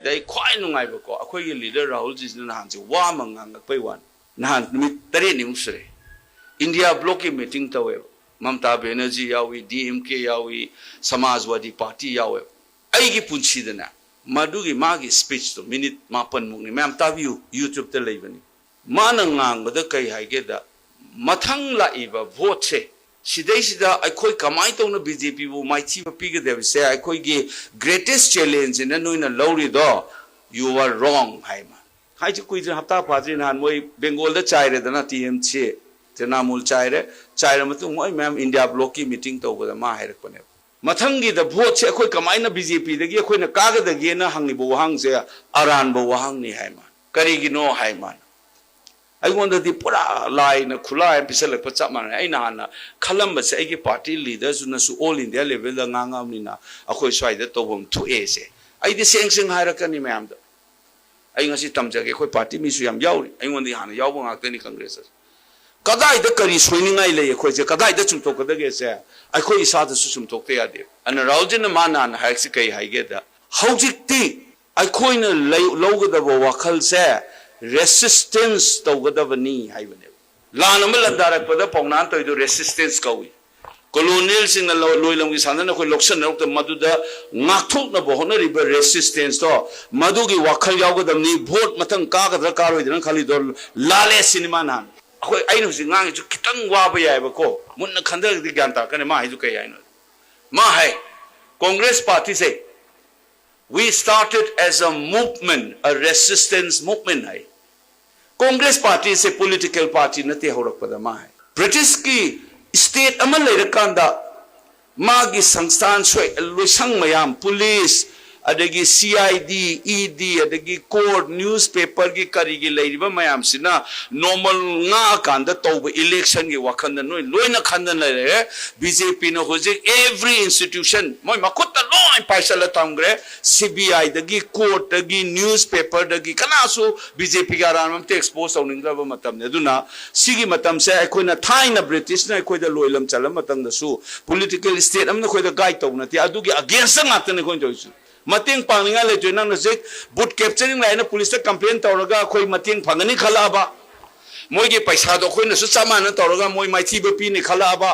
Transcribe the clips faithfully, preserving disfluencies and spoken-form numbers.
ꯑꯗꯩ ꯈ꯭ꯋꯥꯏ ꯅꯨꯡꯉꯥꯏꯕꯀꯣ, ꯑꯩꯈꯣꯏꯒꯤ ꯂꯤꯗꯔ ꯔꯥꯍꯨꯜꯖꯤꯁꯤꯅ ꯅꯍꯥꯟꯁꯦ ꯋꯥ ꯑꯃ ꯉꯥꯡꯉꯛꯄꯩ ꯋꯥꯅꯤ꯫ ꯅꯍꯥꯟ ꯅꯨꯃꯤꯠ ꯇꯔꯦꯠꯅꯤꯃꯨꯛ ꯁꯨꯔꯦ, ꯏꯟꯗꯤꯌꯥ ꯕ꯭ꯂꯣꯛꯀꯤ ꯃꯤꯇꯤꯡ ꯇꯧꯋꯦꯕ꯫ ꯃꯃꯇꯥ ꯕꯦꯅꯔꯖꯤ ꯌꯥꯎꯏ, ꯗꯤ ꯑꯦꯝ ꯀꯦ ꯌꯥꯎꯏ, ꯁꯃꯥꯖꯋꯥꯗꯤ ꯄꯥꯔꯇꯤ ꯌꯥꯎꯋꯦꯕ꯫ ꯑꯩꯒꯤ ꯄꯨꯟꯁꯤꯗꯅꯦ ꯃꯗꯨꯒꯤ ꯃꯥꯒꯤ ꯁ꯭ꯄꯤꯆꯇꯣ ꯃꯤꯅꯤꯠ ꯃꯥꯄꯟꯃꯨꯛꯅꯤ, ꯃꯌꯥꯝ ꯇꯥꯕꯤꯌꯨ, ꯌꯨꯇ꯭ꯌꯨꯕꯇ ꯂꯩꯕꯅꯤ꯫ ꯃꯥꯅ ꯉꯥꯡꯕꯗ ꯀꯩ ꯍꯥꯏꯒꯦꯗ, ꯃꯊꯪ ꯂꯥꯛꯏꯕ ꯚꯣꯠꯁꯦ, ꯁꯤꯗꯩꯁꯤꯗ ꯑꯩꯈꯣꯏ ꯀꯃꯥꯏꯅ ꯇꯧꯅ ꯕꯤ ꯖꯦ ꯄꯤꯕꯨ ꯃꯥꯏꯊꯤꯕ ꯄꯤꯒꯗꯕꯁꯦ ꯑꯩꯈꯣꯏꯒꯤ ꯒ꯭ꯔꯦꯇꯦꯁ ꯆꯦꯂꯦꯟꯖꯅ ꯅꯣꯏꯅ ꯂꯧꯔꯤꯗꯣ, you are wrong ꯍꯥꯏ ꯃꯥ꯫ ꯍꯥꯏꯁꯤ ꯀꯨꯏꯗ꯭ꯔꯤ, ꯍꯞꯇꯥ ꯐꯥꯗ꯭ꯔꯤ, ꯅꯍꯥꯟ ꯃꯣꯏ ꯕꯦꯡꯒꯣꯜꯗ ꯆꯥꯏꯔꯦꯗꯅ, ꯇꯤ ꯑꯦꯝ ꯁꯤ, ꯇ꯭ꯔꯤꯅꯥꯃꯨꯜ ꯆꯥꯏꯔꯦ꯫ ꯆꯥꯏꯔ ꯃꯇꯨꯡ ꯃꯣꯏ ꯃꯌꯥꯝ ꯏꯟꯗꯤꯌꯥ ꯕ꯭ꯂꯣꯛꯀꯤ ꯃꯤꯇꯤꯡ ꯇꯧꯕꯗ ꯃꯥ ꯍꯥꯏꯔꯛꯄꯅꯦꯕ, ꯃꯊꯪꯒꯤꯗ ꯚꯣꯠꯁꯦ ꯑꯩꯈꯣꯏ ꯀꯃꯥꯏꯅ ꯕꯤ ꯖꯦ ꯄꯤꯗꯒꯤ ꯑꯩꯈꯣꯏꯅ ꯀꯥꯒꯗꯒꯦꯅ ꯍꯪꯉꯤꯕ ꯋꯥꯍꯪꯁꯦ ꯑꯔꯥꯟꯕ ꯋꯥꯍꯪꯅꯤ ꯍꯥꯏ ꯃꯥ꯫ ꯀꯔꯤꯒꯤꯅꯣ ꯍꯥꯏ ꯃꯥꯅ꯫ ꯑꯩꯉꯣꯟꯗꯗꯤ ꯄꯨꯔꯥ ꯂꯥꯏꯅ ꯈꯨꯠꯂꯥꯏ ꯑꯃ ꯄꯤꯁꯜꯂꯛꯄ ꯆꯞ ꯃꯥꯟꯅꯩ꯫ ꯑꯩꯅ ꯍꯥꯟꯅ ꯈꯜꯂꯝꯕꯁꯦ, ꯑꯩꯒꯤ ꯄꯥꯔꯇꯤ ꯂꯤꯗꯔꯁꯨꯅꯁꯨ ꯑꯣꯜ ꯏꯟꯗꯤꯌꯥ ꯂꯦꯚꯦꯜꯗ ꯉꯥꯡꯉꯕꯅꯤꯅ ꯑꯩꯈꯣꯏ ꯁ꯭ꯋꯥꯏꯗ ꯇꯧꯐꯝ ꯊꯣꯛꯑꯦꯁꯦ꯫ ꯑꯩꯗꯤ ꯁꯦꯡ ꯁꯦꯡ ꯍꯥꯏꯔꯛꯀꯅꯤ ꯃꯌꯥꯝꯗ꯫ ꯑꯩ ꯉꯁꯤ ꯇꯝꯖꯒꯦ, ꯑꯩꯈꯣꯏ ꯄꯥꯔꯇꯤ ꯃꯤꯁꯨ ꯌꯥꯝ ꯌꯥꯎꯔꯤ, ꯑꯩꯉꯣꯟꯗꯒꯤ ꯍꯥꯟꯅ ꯌꯥꯎꯕ ꯉꯥꯛꯇꯅꯤ ꯀꯪꯒ꯭ꯔꯦꯁꯇꯁꯨ꯫ ꯀꯗꯥꯏꯗ ꯀꯔꯤ ꯁꯣꯏꯅꯤꯡꯉꯥꯏ ꯂꯩ, ꯑꯩꯈꯣꯏꯁꯦ ꯀꯗꯥꯏꯗ ꯆꯨꯝꯊꯣꯛꯀꯗꯒꯦꯁꯦ ꯑꯩꯈꯣꯏ ꯏꯁꯥꯗꯁꯨ ꯆꯨꯝꯊꯣꯛꯇ ꯌꯥꯗꯦ꯫ ꯑꯗꯨꯅ ꯔꯥꯍꯨꯜꯖꯤꯅ ꯃꯥꯅ ꯍꯥꯟꯅ ꯍꯥꯏꯔꯛꯁꯤ ꯀꯩ ꯍꯥꯏꯒꯦꯗ, ꯍꯧꯖꯤꯛꯇꯤ ꯑꯩꯈꯣꯏꯅ ꯂꯩ-, ꯂꯧꯒꯗꯕ ꯋꯥꯈꯜꯁꯦ ꯔꯦꯁꯤꯁꯇꯦꯟꯁ ꯇꯧꯒꯗꯕꯅꯤ ꯍꯥꯏꯕꯅꯦꯕ꯫ ꯂꯥꯟ ꯑꯃ ꯂꯟꯗꯥꯔꯛꯄꯗ ꯄꯥꯎꯅꯥ ꯇꯧꯔꯤꯗꯣ ꯔꯦꯁꯤꯁꯇꯦꯟꯁ ꯀꯧꯏ꯫ ꯀꯣꯂꯣꯅꯤꯌꯦꯜꯁꯤꯡꯅ ꯂꯣ-, ꯂꯣꯏꯂꯝꯒꯤ ꯁꯥꯟꯅꯅ ꯑꯩꯈꯣꯏ ꯂꯧꯁꯤꯟꯅꯔꯛꯇ ꯃꯗꯨꯗ ꯉꯥꯛꯊꯣꯛꯅꯕ ꯍꯣꯠꯅꯔꯤꯕ ꯔꯦꯁꯤꯁꯇꯦꯟꯁꯇꯣ, ꯃꯗꯨꯒꯤ ꯋꯥꯈꯜ ꯌꯥꯎꯒꯗꯕꯅꯤ꯫ ꯚꯣꯠ ꯃꯊꯪ ꯀꯥꯒꯗ꯭ꯔꯥ ꯀꯥꯔꯣꯏꯗ꯭ꯔꯥ ꯈꯜꯂꯤꯗꯣ ꯂꯥꯜꯂꯦ ꯁꯤꯅꯤ ꯃꯥꯅ ꯍꯥꯟꯅ꯫ ꯑꯩꯈꯣꯏ, ꯑꯩꯅ ꯍꯧꯖꯤꯛ ꯉꯥꯡꯉꯤꯁꯨ ꯈꯤꯇꯪ ꯋꯥꯕ ꯌꯥꯏꯕꯀꯣ, ꯃꯨꯟꯅ ꯈꯟꯊꯔꯒꯗꯤ ꯒ꯭ꯌꯥꯟ ꯇꯥꯔꯛꯀꯅꯤ ꯃꯥ ꯍꯥꯏꯗꯨ ꯀꯩ ꯍꯥꯏꯅꯣ꯫ ꯃꯥ ꯍꯥꯏ, ꯀꯣꯡꯒ꯭ꯔꯦꯁ ꯄꯥꯔꯇꯤꯁꯦ, "We started as a movement, a resistance movement" ꯍꯥꯏ꯫ ꯀꯣꯡꯒ꯭ꯔꯦꯁ ꯄꯥꯔꯇꯤꯁꯦ ꯄꯣꯂꯤꯇꯤꯀꯦꯜ ꯄꯥꯔꯇꯤ ꯅꯠꯇꯦ ꯍꯧꯔꯛꯄꯗ ꯃꯥ ꯍꯥꯏ꯫ ꯕ꯭ꯔꯤꯇꯤꯁꯀꯤ ꯁ꯭ꯇꯦꯠ ꯑꯃ ꯂꯩꯔꯀꯥꯟꯗ ꯃꯥꯒꯤ ꯁꯪꯁꯊꯥꯟ ꯁꯣꯏ-, ꯂꯣꯏꯁꯪ ꯃꯌꯥꯝ, ꯄꯨꯂꯤꯁ, ꯑꯗꯒꯤ ꯁꯤ ꯑꯥꯏ ꯗꯤ, ꯏ ꯗꯤ, ꯑꯗꯒꯤ ꯀꯣꯔꯠ, ꯅ꯭ꯌꯨꯁꯄꯦꯄꯔꯒꯤ ꯀꯔꯤꯒꯤ ꯂꯩꯔꯤꯕ ꯃꯌꯥꯝꯁꯤꯅ ꯅꯣꯔꯃꯦꯜ ꯉꯥꯛꯑꯀꯥꯟꯗ ꯇꯧꯕ ꯏꯂꯦꯛꯁꯟꯒꯤ ꯋꯥꯈꯜꯗ ꯅꯣꯏ ꯂꯣꯏꯅ ꯈꯟꯗꯅ ꯂꯩꯔꯦ꯫ ꯕꯤ ꯖꯦ ꯄꯤꯅ ꯍꯧꯖꯤꯛ every institution ꯃꯣꯏ ꯃꯈꯨꯠꯇ ꯂꯣꯏ ꯄꯥꯏꯁꯜꯂ ꯊꯝꯈ꯭ꯔꯦ꯫ ꯁꯤ ꯕꯤ ꯑꯥꯏꯗꯒꯤ, ꯀꯣꯔꯠꯇꯒꯤ, ꯅ꯭ꯌꯨꯁꯄꯦꯄꯔꯗꯒꯤ ꯀꯅꯥꯁꯨ ꯕꯤ ꯖꯦ ꯄꯤꯒꯤ ꯑꯔꯥꯟꯕ ꯑꯝꯇ ꯑꯦꯛꯁꯄꯣꯖ ꯇꯧꯅꯤꯡꯗ꯭ꯔꯕ ꯃꯇꯝꯅꯤ꯫ ꯑꯗꯨꯅ ꯁꯤꯒꯤ ꯃꯇꯝꯁꯦ ꯑꯩꯈꯣꯏꯅ ꯊꯥꯏꯅ ꯕ꯭ꯔꯤꯇꯤꯁꯅ ꯑꯩꯈꯣꯏꯗ ꯂꯣꯏꯂꯝ ꯆꯜꯂꯝ ꯃꯇꯝꯗꯁꯨ ꯄꯣꯂꯤꯇꯤꯀꯦꯜ ꯁ꯭ꯇꯦꯠ ꯑꯃꯅ ꯑꯩꯈꯣꯏꯗ ꯒꯥꯏꯗ ꯇꯧꯕ ꯅꯠꯇꯦ, ꯑꯗꯨꯒꯤ ꯑꯒꯦꯟꯁꯇ ꯉꯥꯛꯇꯅꯤ ꯑꯩꯈꯣꯏꯅ ꯇꯧꯔꯤꯁꯤ꯫ ꯃꯇꯦꯡ ꯄꯥꯡꯅꯤꯡꯉꯥꯏ ꯂꯩꯇ꯭ꯔꯦ꯫ ꯅꯪꯅ ꯍꯧꯖꯤꯛ ꯕꯨꯠ ꯀꯦꯞꯆꯔꯤꯡ ꯂꯥꯛꯑꯦꯅ ꯄꯨꯂꯤꯁꯇ ꯀꯝꯄ꯭ꯂꯦꯟ ꯇꯧꯔꯒ ꯑꯩꯈꯣꯏ ꯃꯇꯦꯡ ꯐꯪꯒꯅꯤ ꯈꯜꯂꯛꯑꯕ, ꯃꯣꯏꯒꯤ ꯄꯩꯁꯥꯗꯣ ꯑꯩꯈꯣꯏꯅꯁꯨ ꯆꯞ ꯃꯥꯟꯅ ꯇꯧꯔꯒ ꯃꯣꯏ ꯃꯥꯏꯊꯤꯕ ꯄꯤꯅꯤ ꯈꯜꯂꯛꯑꯕ,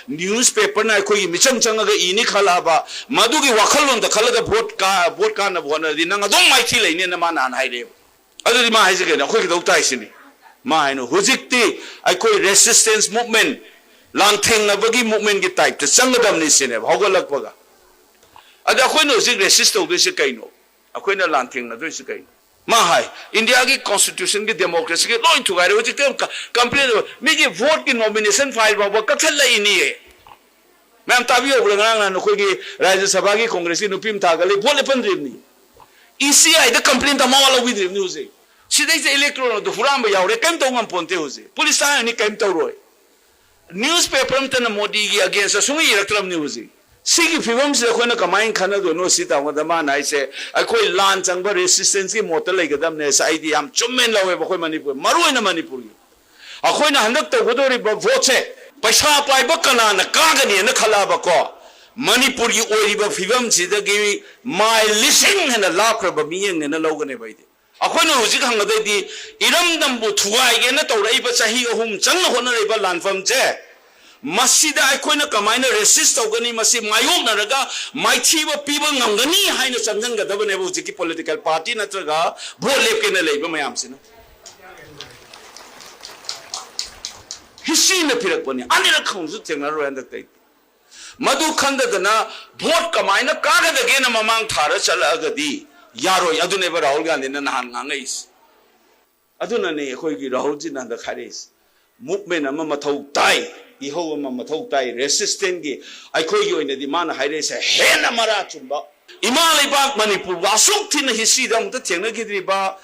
ꯅ꯭ꯌꯨꯁ ꯄꯦꯄꯔꯅ ꯑꯩꯈꯣꯏꯒꯤ ꯃꯤꯆꯪ ꯆꯪꯉꯒ ꯏꯅꯤ ꯈꯜꯂꯛꯑꯕ, ꯃꯗꯨꯒꯤ ꯋꯥꯈꯜꯂꯣꯟꯗ ꯈꯜꯂꯒ ꯚꯣꯠ ꯀꯥ-, ꯚꯣꯠ ꯀꯥꯟꯅꯕ ꯍꯣꯠꯅꯔꯗꯤ ꯅꯪ ꯑꯗꯨꯝ ꯃꯥꯏꯊꯤ ꯂꯩꯅꯦꯅ ꯃꯥꯅ ꯍꯥꯟꯅ ꯍꯥꯏꯔꯛꯑꯦꯕ꯫ ꯑꯗꯨꯗꯤ ꯃꯥ ꯍꯥꯏꯁꯦ ꯀꯩꯅꯣ? ꯑꯩꯈꯣꯏ ꯀꯩꯗꯧ ꯇꯥꯏꯁꯤꯅꯤ? ꯃꯥ ꯍꯥꯏꯅ ꯍꯧꯖꯤꯛꯇꯤ ꯑꯩꯈꯣꯏ ꯔꯦꯁꯤꯁꯇꯦꯟꯁ ꯃꯨꯚꯃꯦꯟ, ꯂꯥꯟꯊꯦꯡꯅꯕꯒꯤ ꯃꯨꯚꯃꯦꯟꯒꯤ ꯇꯥꯏꯞꯇ ꯆꯪꯒꯗꯕꯅꯤ ꯁꯤꯅꯦꯕ ꯍꯧꯒꯠꯂꯛꯄꯒ꯫ ꯑꯗ ꯑꯩꯈꯣꯏꯅ ꯍꯧꯖꯤꯛ ꯔꯦꯁꯤꯁ ꯇꯧꯗꯣꯏꯁꯦ ꯀꯩꯅꯣ? ꯑꯩꯈꯣꯏꯅ ꯂꯥꯟꯊꯦꯡꯅꯗꯣꯏꯁꯦ ꯀꯩꯅꯣ? ꯃꯥ ꯍꯥꯏ, ꯏꯟꯗꯤꯌꯥꯒꯤ ꯀꯣꯟꯁꯇꯤꯇ꯭ꯌꯨꯁꯟꯒꯤ ꯗꯦꯃꯣꯀ꯭ꯔꯦꯁꯤꯒꯤ ꯂꯣꯏ ꯊꯨꯒꯥꯏꯔꯦ꯫ ꯍꯧꯖꯤꯛꯇꯤ ꯀꯝꯄ꯭ꯂꯦꯟ, ꯃꯤꯒꯤ ꯚꯣꯠꯀꯤ ꯅꯣꯃꯤꯅꯦꯁꯟ ꯐꯥꯏꯜ ꯐꯥꯎꯕ ꯀꯛꯊꯠꯂꯛꯏꯅꯤꯌꯦ꯫ ꯃꯌꯥꯝ ꯇꯥꯕꯤꯍꯧꯕ꯭ꯔꯥ? ꯉꯔꯥꯡ ꯅꯍꯥꯟ ꯑꯩꯈꯣꯏꯒꯤ ꯔꯥꯖ꯭ꯌ ꯁꯚꯥꯒꯤ ꯀꯣꯡꯒ꯭ꯔꯦꯁꯀꯤ ꯅꯨꯄꯤ ꯑꯃ ꯊꯥꯒꯠꯂꯤ, ꯚꯣꯠ ꯂꯦꯞꯍꯟꯗ꯭ꯔꯤꯕꯅꯤ꯫ ꯏ ꯁꯤ ꯑꯥꯏꯗ ꯀꯝꯄ꯭ꯂꯦꯟ ꯑꯃ ꯂꯧꯕꯤꯗ꯭ꯔꯤꯕꯅꯤ ꯍꯧꯖꯤꯛ꯫ ꯁꯤꯗꯩꯁꯤꯗ ꯏꯂꯦꯛꯇ꯭ꯔꯣꯅꯦꯜꯗ ꯍꯨꯔꯥꯟꯕ ꯌꯥꯎꯔꯦ, ꯀꯔꯤꯝ ꯇꯧ ꯉꯝꯄꯣꯟꯇꯦ ꯍꯧꯖꯤꯛ꯫ ꯄꯨꯂꯤꯁ ꯊꯥꯔꯅꯤ, ꯀꯔꯤꯝ ꯇꯧꯔꯣꯏ꯫ ꯅ꯭ꯌꯨꯁ ꯄꯦꯄꯔ ꯑꯝꯇꯅ ꯃꯣꯗꯤꯒꯤ ꯑꯒꯦꯟꯁꯇ ꯁꯨꯡꯏ ꯏꯔꯛꯇ꯭ꯔꯕꯅꯤ ꯍꯧꯖꯤꯛ꯫ ꯁꯤꯒꯤ ꯐꯤꯕꯝꯁꯤꯗ ꯑꯩꯈꯣꯏꯅ ꯀꯃꯥꯏꯅ ꯈꯟꯅꯗꯣꯏꯅꯣ? ꯁꯤ ꯇꯥꯃꯣꯗ ꯃꯥꯅ ꯍꯥꯏꯁꯦ, ꯑꯩꯈꯣꯏ ꯂꯥꯟ ꯆꯪꯕ ꯔꯦꯁꯤꯁꯇꯦꯟꯁꯀꯤ ꯃꯣꯠꯇ ꯂꯩꯒꯗꯕꯅꯦ꯫ ꯑꯩꯗꯤ ꯌꯥꯝ ꯆꯨꯝꯃꯦꯅ ꯂꯧꯋꯦꯕ ꯑꯩꯈꯣꯏ ꯃꯅꯤꯄꯨꯔ, ꯃꯔꯨ ꯑꯣꯏꯅ ꯃꯅꯤꯄꯨꯔꯒꯤ꯫ ꯑꯩꯈꯣꯏꯅ ꯍꯟꯗꯛ ꯇꯧꯒꯗꯧꯔꯤꯕ ꯚꯣꯠꯁꯦ ꯄꯩꯁꯥ ꯄꯥꯏꯕ ꯀꯅꯥꯅ ꯀꯥꯒꯅꯤꯅ ꯈꯜꯂꯛꯑꯕꯀꯣ, ꯃꯅꯤꯄꯨꯔꯒꯤ ꯑꯣꯏꯔꯤꯕ ꯐꯤꯕꯝꯁꯤꯗꯒꯤ ꯃꯥꯏꯜ ꯂꯤꯁꯤꯡ ꯍꯦꯟꯅ ꯂꯥꯞꯈ꯭ꯔꯕ ꯃꯤꯠꯌꯦꯡꯅꯦꯅ ꯂꯧꯒꯅꯦꯕ ꯑꯩꯗꯤ꯫ ꯑꯩꯈꯣꯏꯅ ꯍꯧꯖꯤꯛ ꯍꯪꯒꯗꯣꯏꯗꯤ, ꯏꯔꯝꯗꯝꯕꯨ ꯊꯨꯒꯥꯏꯒꯦꯅ ꯇꯧꯔꯛꯏꯕ ꯆꯍꯤ ꯑꯍꯨꯝ ꯆꯪꯅ ꯍꯣꯠꯅꯔꯛꯏꯕ ꯂꯥꯟꯐꯝꯁꯦ, ꯃꯁꯤꯗ ꯑꯩꯈꯣꯏꯅ ꯀꯃꯥꯏꯅ ꯔꯦꯁꯤꯁ ꯇꯧꯒꯅꯤ, ꯃꯁꯤ ꯃꯥꯌꯣꯛꯅꯔꯒ ꯃꯥꯏꯊꯤꯕ ꯄꯤꯕ ꯉꯝꯒꯅꯤ ꯍꯥꯏꯅ ꯆꯪꯁꯤꯟꯒꯗꯕꯅꯦꯕ ꯍꯧꯖꯤꯛꯀꯤ ꯄꯣꯂꯤꯇꯤꯀꯦꯜ ꯄꯥꯔꯇꯤ ꯅꯠꯇ꯭ꯔꯒ ꯚꯣꯠ ꯂꯦꯞꯀꯦꯅ ꯂꯩꯕ ꯃꯌꯥꯝꯁꯤꯅ꯫ ꯍꯤꯁꯇ꯭ꯔꯤꯅ ꯄꯤꯔꯛꯄꯅꯤ, ꯑꯅꯤꯔꯛ ꯈꯪꯕꯁꯨ ꯊꯦꯡꯅꯔꯔꯣꯏ ꯍꯟꯗꯛꯇꯩꯗꯤ꯫ ꯃꯗꯨ ꯈꯪꯗꯗꯅ ꯚꯣꯠ ꯀꯃꯥꯏꯅ ꯀꯥꯒꯗꯒꯦꯅ ꯃꯃꯥꯡ ꯊꯥꯔ ꯆꯠꯂꯛꯑꯒꯗꯤ ꯌꯥꯔꯣꯏ꯫ ꯑꯗꯨꯅꯦꯕ ꯔꯥꯍꯨꯜ ꯒꯥꯟꯙꯤꯅ ꯅꯍꯥꯟ ꯉꯥꯡꯉꯛꯏꯁꯦ꯫ ꯑꯗꯨꯅꯅꯦ ꯑꯩꯈꯣꯏꯒꯤ ꯔꯥꯍꯨꯜꯖꯤꯅ ꯍꯟꯗꯛ ꯍꯥꯏꯔꯛꯏꯁꯦ, ꯃꯨꯚꯃꯦꯟ ꯑꯃ ꯃꯊꯧ ꯇꯥꯏ, ꯏꯍꯧ ꯑꯃ ꯃꯊꯧ ꯇꯥꯏ, ꯔꯦꯁꯤꯁꯇꯦꯟꯒꯤ꯫ ꯑꯩꯈꯣꯏꯒꯤ ꯑꯣꯏꯅꯗꯤ ꯃꯥꯅ ꯍꯥꯏꯔꯛꯏꯁꯦ ꯍꯦꯟꯅ ꯃꯔꯥ ꯆꯨꯝꯕ꯫ ꯏꯃꯥ ꯂꯩꯕꯥꯛ ꯃꯅꯤꯄꯨꯔꯒ ꯑꯁꯨꯛ ꯊꯤꯅ ꯍꯤꯁꯇ꯭ꯔꯤꯗ ꯑꯃꯨꯛꯇ ꯊꯦꯡꯅꯈꯤꯗ꯭ꯔꯤꯕ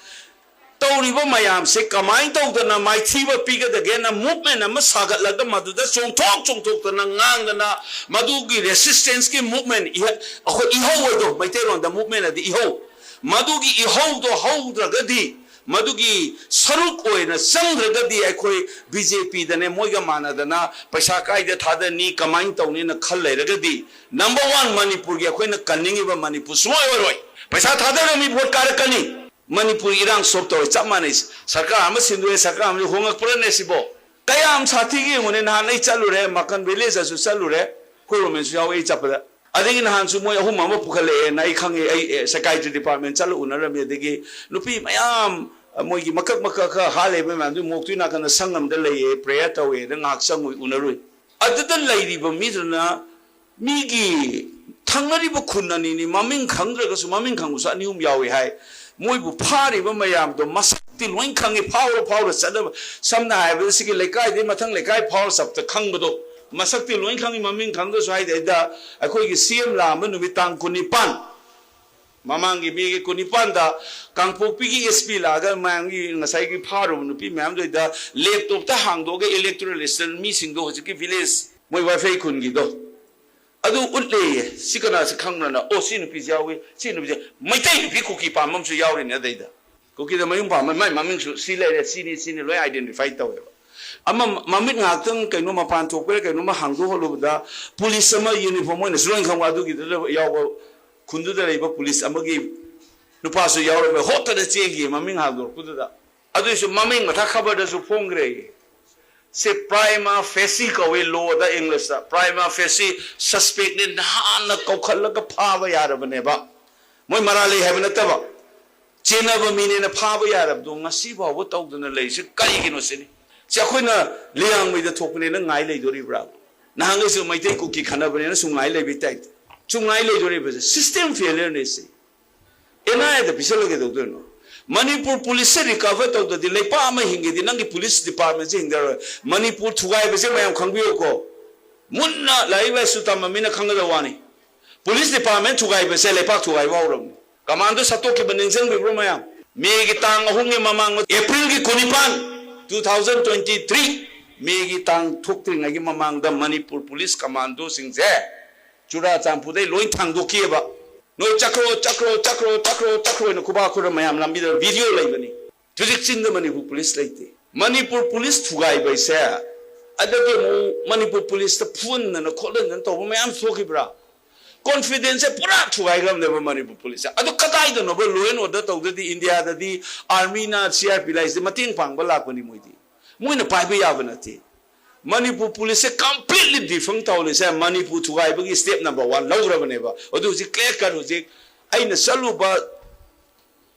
ꯇꯧꯔꯤꯕ ꯃꯌꯥꯝꯁꯦ ꯀꯃꯥꯏꯅ ꯇꯧꯗꯅ ꯃꯥꯏꯊꯤꯕ ꯄꯤꯒꯗꯒꯦꯅ ꯃꯨꯚꯃꯦꯟ ꯑꯃ ꯁꯥꯒꯠꯂꯒ ꯃꯗꯨꯗ ꯆꯣꯡꯊꯣꯛ ꯆꯣꯡꯊꯣꯛꯇꯅ ꯉꯥꯡꯗꯅ ꯃꯗꯨꯒꯤ ꯔꯦꯁꯤꯁꯇꯦꯟꯁꯀꯤ ꯃꯨꯚꯃꯦꯟ, ꯑꯩꯈꯣꯏ ꯏꯍꯧ ꯍꯥꯏꯗꯣ ꯃꯩꯇꯩꯂꯣꯟꯗ ꯃꯨꯚꯃꯦꯟ ꯑꯗꯤ ꯏꯍꯧ, ꯃꯗꯨꯒꯤ ꯏꯍꯧꯗꯣ ꯍꯧꯗ꯭ꯔꯒꯗꯤ ꯃꯗꯨꯒꯤ ꯁꯔꯨꯛ ꯑꯣꯏꯅ ꯆꯪꯗ꯭ꯔꯒꯗꯤ ꯑꯩꯈꯣꯏ ꯕꯤ ꯖꯦ ꯄꯤꯗꯅꯦ ꯃꯣꯏꯒ ꯃꯥꯟꯅꯗꯅ ꯄꯩꯁꯥ ꯀꯥꯏꯗ ꯊꯥꯗꯅꯤ, ꯀꯃꯥꯏꯅ ꯇꯧꯅꯤꯅ ꯈꯜ ꯂꯩꯔꯒꯗꯤ, ꯅꯝꯕꯔ ꯋꯥꯟ ꯃꯅꯤꯄꯨꯔꯒꯤ ꯑꯩꯈꯣꯏꯅ ꯀꯟꯅꯤꯡꯉꯤꯕ ꯃꯅꯤꯄꯨꯔ ꯁꯨꯡꯑꯣꯏ ꯑꯣꯏꯔꯣꯏ꯫ ꯄꯩꯁꯥ ꯊꯥꯗꯔꯝꯃꯤ ꯚꯣꯠ ꯀꯥꯔꯛꯀꯅꯤ꯫ ꯃꯅꯤꯄꯨꯔ ꯏꯔꯥꯡ ꯁꯣꯞ ꯇꯧꯔꯦ, ꯆꯞ ꯃꯥꯟꯅꯩ꯫ ꯁꯔꯀꯥꯔ ꯑꯃ ꯁꯤꯟꯗꯣꯛꯑꯦ, ꯁꯔꯀꯥꯔ ꯑꯃꯁꯨ ꯍꯣꯡꯉꯛꯄ꯭ꯔꯅꯦ ꯁꯤꯕꯣ? ꯀꯌꯥꯝ ꯁꯥꯊꯤꯒꯦ ꯌꯦꯡꯉꯨꯅꯦ꯫ ꯅꯍꯥꯟ ꯑꯩ ꯆꯠꯂꯨꯔꯦ, ꯃꯀꯟ ꯚꯤꯂꯦꯖꯇꯁꯨ ꯆꯠꯂꯨꯔꯦ, ꯑꯩꯈꯣꯏ ꯔꯣꯃꯦꯟꯁꯨ ꯌꯥꯎꯋꯦ, ꯑꯩ ꯆꯠꯄꯗ꯫ ꯑꯗꯒꯤ ꯅꯍꯥꯟꯁꯨ ꯃꯣꯏ ꯑꯍꯨꯝ ꯑꯃ ꯄꯨꯈꯠꯂꯛꯑꯦꯅ ꯑꯩ ꯈꯪꯉꯦ, ꯑꯩ ꯁꯥꯏꯀꯥꯏꯇ꯭ꯔꯤ ꯗꯤꯄꯥꯔꯠꯃꯦꯟ ꯆꯠꯂ ꯎꯅꯔꯝꯃꯤ꯫ ꯑꯗꯒꯤ ꯅꯨꯄꯤ ꯃꯌꯥꯝ, ꯃꯣꯏꯒꯤ ꯃꯀꯛ ꯃꯀꯛ ꯈꯔ ꯍꯥ ꯂꯩꯕ ꯃꯌꯥꯝꯗꯨ ꯃꯣꯛꯇꯨꯒꯤ ꯅꯥꯀꯟꯗ ꯁꯪ ꯑꯃꯗ ꯂꯩꯌꯦ, ꯄ꯭ꯔꯦꯌꯔ ꯇꯧꯋꯦꯅ ꯉꯥꯏꯍꯥꯛ ꯆꯪꯉꯨꯏ, ꯎꯅꯔꯨꯏ꯫ ꯑꯗꯨꯗ ꯂꯩꯔꯤꯕ ꯃꯤꯗꯨꯅ ꯃꯤꯒꯤ ꯊꯪꯅꯔꯤꯕ ꯈꯨꯟ ꯑꯅꯤꯅꯤ, ꯃꯃꯤꯡ ꯈꯪꯗ꯭ꯔꯒꯁꯨ, ꯃꯃꯤꯡ ꯈꯪꯕꯁꯨ ꯑꯅꯤ ꯑꯍꯨꯝ ꯌꯥꯎꯏ ꯍꯥꯏ꯫ ꯃꯣꯏꯕꯨ ꯐꯥꯔꯤꯕ ꯃꯌꯥꯝꯗꯣ ꯃꯁꯛꯇꯤ ꯂꯣꯏ ꯈꯪꯉꯤ, ꯐꯥꯎꯔ ꯐꯥꯎꯔ ꯆꯠꯅꯕ꯫ ꯁꯝꯅ ꯍꯥꯏꯔꯕꯗ ꯁꯤꯒꯤ ꯂꯩꯀꯥꯏꯗꯒꯤ ꯃꯊꯪ ꯂꯩꯀꯥꯏ ꯐꯥꯎꯔ ꯆꯠꯄꯗ ꯈꯪꯕꯗꯣ ꯃꯁꯛꯇꯤ ꯂꯣꯏ ꯈꯪꯉꯤ, ꯃꯃꯤꯡ ꯈꯪꯗ꯭ꯔꯁꯨ꯫ ꯍꯥꯏꯗꯤ ꯑꯩꯗ ꯑꯩꯈꯣꯏꯒꯤ ꯁꯤ ꯑꯦꯝ ꯂꯥꯛꯑꯝꯕ ꯅꯨꯃꯤꯠ ꯇꯥꯡ ꯀꯨꯟꯅꯤꯄꯥꯟ, ꯃꯃꯥꯡꯒꯤ ꯃꯦꯒꯤ ꯀꯨꯟꯅꯤꯄꯥꯟꯗ ꯀꯥꯡꯄꯣꯛꯄꯤꯒꯤ ꯑꯦꯁ ꯄꯤ ꯂꯥꯛꯑꯒ ꯃꯌꯥꯝꯒꯤ ꯉꯁꯥꯏꯒꯤ ꯐꯥꯔꯨꯕ ꯅꯨꯄꯤ ꯃꯌꯥꯝꯗꯨꯗ ꯂꯦꯞꯇꯣꯞꯇ ꯍꯥꯡꯗꯣꯛꯑꯒ ꯏꯂꯦꯛꯇꯣꯔꯦꯜ ꯂꯤꯁꯇ ꯃꯤꯁꯤꯡꯗꯣ ꯍꯧꯖꯤꯛꯀꯤ ꯚꯤꯂꯦꯖ ꯃꯣꯏ ꯋꯥꯏꯐꯩ ꯈꯨꯟꯒꯤꯗꯣ ꯑꯗꯨ ꯎꯠꯂꯦꯌꯦ꯫ ꯁꯤ ꯀꯅꯥꯁꯤ ꯈꯪꯕ꯭ꯔꯅ? ꯑꯣ, ꯁꯤ ꯅꯨꯄꯤꯁꯤ ꯌꯥꯎꯏ, ꯁꯤ ꯅꯨꯄꯤꯁꯦ꯫ ꯃꯩꯇꯩ ꯅꯨꯄꯤ ꯀꯨꯀꯤ ꯄꯥꯝꯕ ꯑꯃꯁꯨ ꯌꯥꯎꯔꯤꯅꯦ ꯑꯗꯩꯗ꯫ ꯀꯨꯀꯤꯗ ꯃꯌꯨꯝ ꯄꯥꯝꯕ, ꯃꯥꯏ ꯃꯃꯤꯡꯁꯨ ꯁꯤ ꯂꯩꯔꯦ, ꯁꯤꯅꯤ, ꯁꯤꯅꯤ ꯂꯣꯏ ꯑꯥꯏꯗꯦꯟꯇꯤꯐꯥꯏ ꯇꯧꯋꯦꯕ꯫ ꯑꯃ ꯃꯃꯤꯠ ꯉꯥꯏꯍꯥꯛꯇꯪ ꯀꯩꯅꯣ ꯃꯄꯥꯟ ꯊꯣꯛꯄꯩꯔꯥ ꯀꯩꯅꯣꯝꯃ ꯍꯥꯡꯗꯣꯛꯍꯜꯂꯨꯕꯗ ꯄꯨꯂꯤꯁ ꯑꯃ ꯌꯨꯅꯤꯐꯣꯔꯝ ꯑꯣꯏꯅꯁꯨ ꯂꯣꯏ ꯈꯪꯕ ꯑꯗꯨꯒꯤꯗꯨꯗ ꯌꯥꯎꯕ ꯈꯨꯟꯗꯨꯗ ꯂꯩꯕ ꯄꯨꯂꯤꯁ ꯑꯃꯒꯤ ꯅꯨꯄꯥꯁꯨ ꯌꯥꯎꯔꯝꯃꯦ꯫ ꯍꯣꯠꯇꯅ ꯆꯦꯟꯈꯤ ꯃꯃꯤꯡ ꯍꯥꯡꯗꯣꯔꯛꯄꯗꯨꯗ꯫ ꯑꯗꯨꯏꯁꯨ ꯃꯃꯤꯡ ꯃꯊꯛ ꯈꯕꯔꯗꯁꯨ ꯐꯣꯡꯈ꯭ꯔꯦ꯫ ꯁꯤ ꯄ꯭ꯔꯥꯏꯃꯥ ꯐꯦꯁꯤ ꯀꯧꯏ ꯂꯣꯗ, ꯏꯪꯂꯤꯁꯇ꯫ ꯄ꯭ꯔꯥꯏꯃꯥ ꯐꯦꯁꯤ ꯁꯁꯄꯦꯛꯅꯦ, ꯅꯍꯥꯟꯅ ꯀꯧꯈꯠꯂꯒ ꯐꯥꯕ ꯌꯥꯔꯕꯅꯦꯕ꯫ ꯃꯣꯏ ꯃꯔꯥꯜ ꯂꯩ ꯍꯥꯏꯕ ꯅꯠꯇꯕ, ꯆꯦꯟꯅꯕ ꯃꯤꯅꯦꯅ ꯐꯥꯕ ꯌꯥꯔꯕꯗꯣ ꯉꯁꯤ ꯐꯥꯎꯕ ꯇꯧꯗꯅ ꯂꯩꯔꯤꯁꯤ ꯀꯔꯤꯒꯤꯅꯣ ꯁꯤꯅꯤ꯫ ꯁꯤ ꯑꯩꯈꯣꯏꯅ ꯂꯤꯌꯥꯡꯃꯩꯗ ꯊꯣꯛꯄꯅꯦꯅ ꯉꯥꯏ ꯂꯩꯗꯣꯔꯤꯕ꯭ꯔꯥ? ꯅꯍꯥꯟꯈꯩꯁꯨ ꯃꯩꯇꯩ ꯀꯨꯀꯤ ꯈꯠꯅꯕꯅꯦꯅ ꯁꯨꯝ ꯉꯥꯏ ꯂꯩꯕꯩ ꯇꯥꯏꯞꯇ꯫ ꯁꯨꯝ ꯉꯥꯏ ꯂꯩꯗꯣꯔꯤꯕꯁꯦ ꯁꯤꯁꯇꯦꯝ ꯐꯦꯂꯤꯌꯔꯅꯦ ꯁꯤ꯫ ꯑꯦꯟ ꯑꯥꯏ ꯑꯦꯗ ꯄꯤꯁꯜꯂꯒ ꯀꯩꯗꯧꯗꯣꯏꯅꯣ? ꯃꯅꯤꯄꯨꯔ ꯄꯨꯂꯤꯁꯁꯦ ꯔꯤꯀꯚꯔ ꯇꯧꯗ꯭ꯔꯗꯤ ꯂꯩꯄꯥꯛ ꯑꯃ ꯍꯤꯡꯒꯦꯗꯤ ꯅꯪꯒꯤ ꯄꯨꯂꯤꯁ ꯗꯤꯄꯥꯔꯠꯃꯦꯟꯁꯦ ꯍꯤꯡꯗꯔꯣꯏ꯫ ꯃꯅꯤꯄꯨꯔ ꯊꯨꯒꯥꯏꯕꯁꯦ ꯃꯌꯥꯝ ꯈꯪꯕꯤꯌꯨꯀꯣ꯫ ꯃꯨꯟꯅ ꯂꯥꯏꯔꯤꯛ ꯂꯥꯏꯁꯨ ꯇꯝꯕ ꯃꯤꯅ ꯈꯪꯒꯗꯕ ꯋꯥꯅꯤ꯫ ꯄꯨꯂꯤꯁ ꯗꯤꯄꯥꯔꯠꯃꯦꯟ ꯊꯨꯒꯥꯏꯕꯁꯦ ꯂꯩꯄꯥꯛ ꯊꯨꯒꯥꯏꯕ ꯍꯧꯔꯕꯅꯤ꯫ ꯀꯃꯥꯟꯗꯣ ꯁꯠꯇꯣꯛꯈꯤꯕ ꯅꯤꯡꯁꯤꯡꯕꯤꯕ꯭ꯔꯣ ꯃꯌꯥꯝ? ꯃꯦꯒꯤ ꯇꯥꯡ ꯑꯍꯨꯝꯒꯤ ꯃꯃꯥꯡ, ꯑꯦꯄ꯭ꯔꯤꯜꯒꯤ ꯀꯨꯟꯅꯤꯄꯥꯟ, two thousand twenty three, ꯃꯦꯒꯤ ꯇꯥꯡ ꯊꯣꯛꯇ꯭ꯔꯤꯉꯩꯒꯤ ꯃꯃꯥꯡꯗ ꯃꯅꯤꯄꯨꯔ ꯄꯨꯂꯤꯁ ꯀꯃꯥꯟꯗꯣꯁꯤꯡꯁꯦ ꯆꯨꯔꯥꯆꯥꯟꯄꯨꯔꯗꯩ ꯂꯣꯏ ꯊꯥꯡꯗꯣꯛꯈꯤꯑꯕ꯫ ꯅꯣꯏ ꯆꯠꯈ꯭ꯔꯣ, ꯆꯠꯈ꯭ꯔꯣ, ꯆꯠꯈ꯭ꯔꯣ, ꯆꯠꯈ꯭ꯔꯣ, ꯆꯠꯈ꯭ꯔꯣꯅ ꯈꯨꯕꯥꯛ ꯈꯨꯔ ꯃꯌꯥꯝ ꯂꯝꯕꯤꯗ ꯚꯤꯗꯤꯑꯣ ꯂꯩꯕꯅꯤ꯫ ꯍꯧꯖꯤꯛ ꯆꯤꯡꯗ ꯃꯅꯤꯄꯨꯔ ꯄꯨꯂꯤꯁ ꯂꯩꯇꯦ꯫ ꯃꯅꯤꯄꯨꯔ ꯄꯨꯂꯤꯁ ꯊꯨꯒꯥꯏꯕ ꯍꯥꯏꯁꯦ, ꯑꯗꯒꯤ ꯑꯃꯨꯛ ꯃꯅꯤꯄꯨꯔ ꯄꯨꯂꯤꯁꯇ ꯐꯨꯍꯟꯗꯅ ꯈꯣꯠꯍꯟꯗꯅ ꯇꯧꯕ ꯃꯌꯥꯝ ꯊꯣꯛꯈꯤꯕ꯭ꯔꯥ? ꯀꯣꯟꯐꯤꯗꯦꯟꯁꯁꯦ ꯄꯨꯔꯥ ꯊꯨꯒꯥꯏꯈ꯭ꯔꯕꯅꯦꯕ ꯃꯅꯤꯄꯨꯔ ꯄꯨꯂꯤꯁꯁꯦ꯫ ꯑꯗꯨ ꯀꯗꯥꯏꯗꯅꯣꯕ ꯂꯣ ꯑꯦꯟ ꯑꯣꯔꯗꯔ ꯇꯧꯗ꯭ꯔꯗꯤ ꯏꯟꯗꯤꯌꯥꯗꯗꯤ ꯑꯥꯔꯃꯤꯅ, ꯁꯤ ꯑꯥꯔ ꯄꯤ ꯂꯥꯏꯁꯤꯗꯤ ꯃꯇꯦꯡ ꯄꯥꯡꯕ ꯂꯥꯛꯄꯅꯤ ꯃꯣꯏꯗꯤ꯫ ꯃꯣꯏꯅ ꯄꯥꯏꯕ ꯌꯥꯕ ꯅꯠꯇꯦ꯫ ꯃꯅꯤꯄꯨꯔ ꯄꯨꯂꯤꯁꯁꯦ ꯀꯝꯄ꯭ꯂꯤꯠꯂꯤ ꯗꯤꯐꯪ ꯇꯧꯍꯜꯂꯤꯁꯦ ꯃꯅꯤꯄꯨꯔ ꯊꯨꯒꯥꯏꯕꯒꯤ ꯁ꯭ꯇꯦꯞ ꯅꯝꯕꯔ ꯋꯥꯟ ꯂꯧꯈ꯭ꯔꯕꯅꯦꯕ꯫ ꯑꯗꯨ ꯍꯧꯖꯤꯛ ꯀ꯭ꯂꯤꯌꯔ ꯀꯠ ꯍꯧꯖꯤꯛ ꯑꯩꯅ ꯆꯠꯂꯨꯕ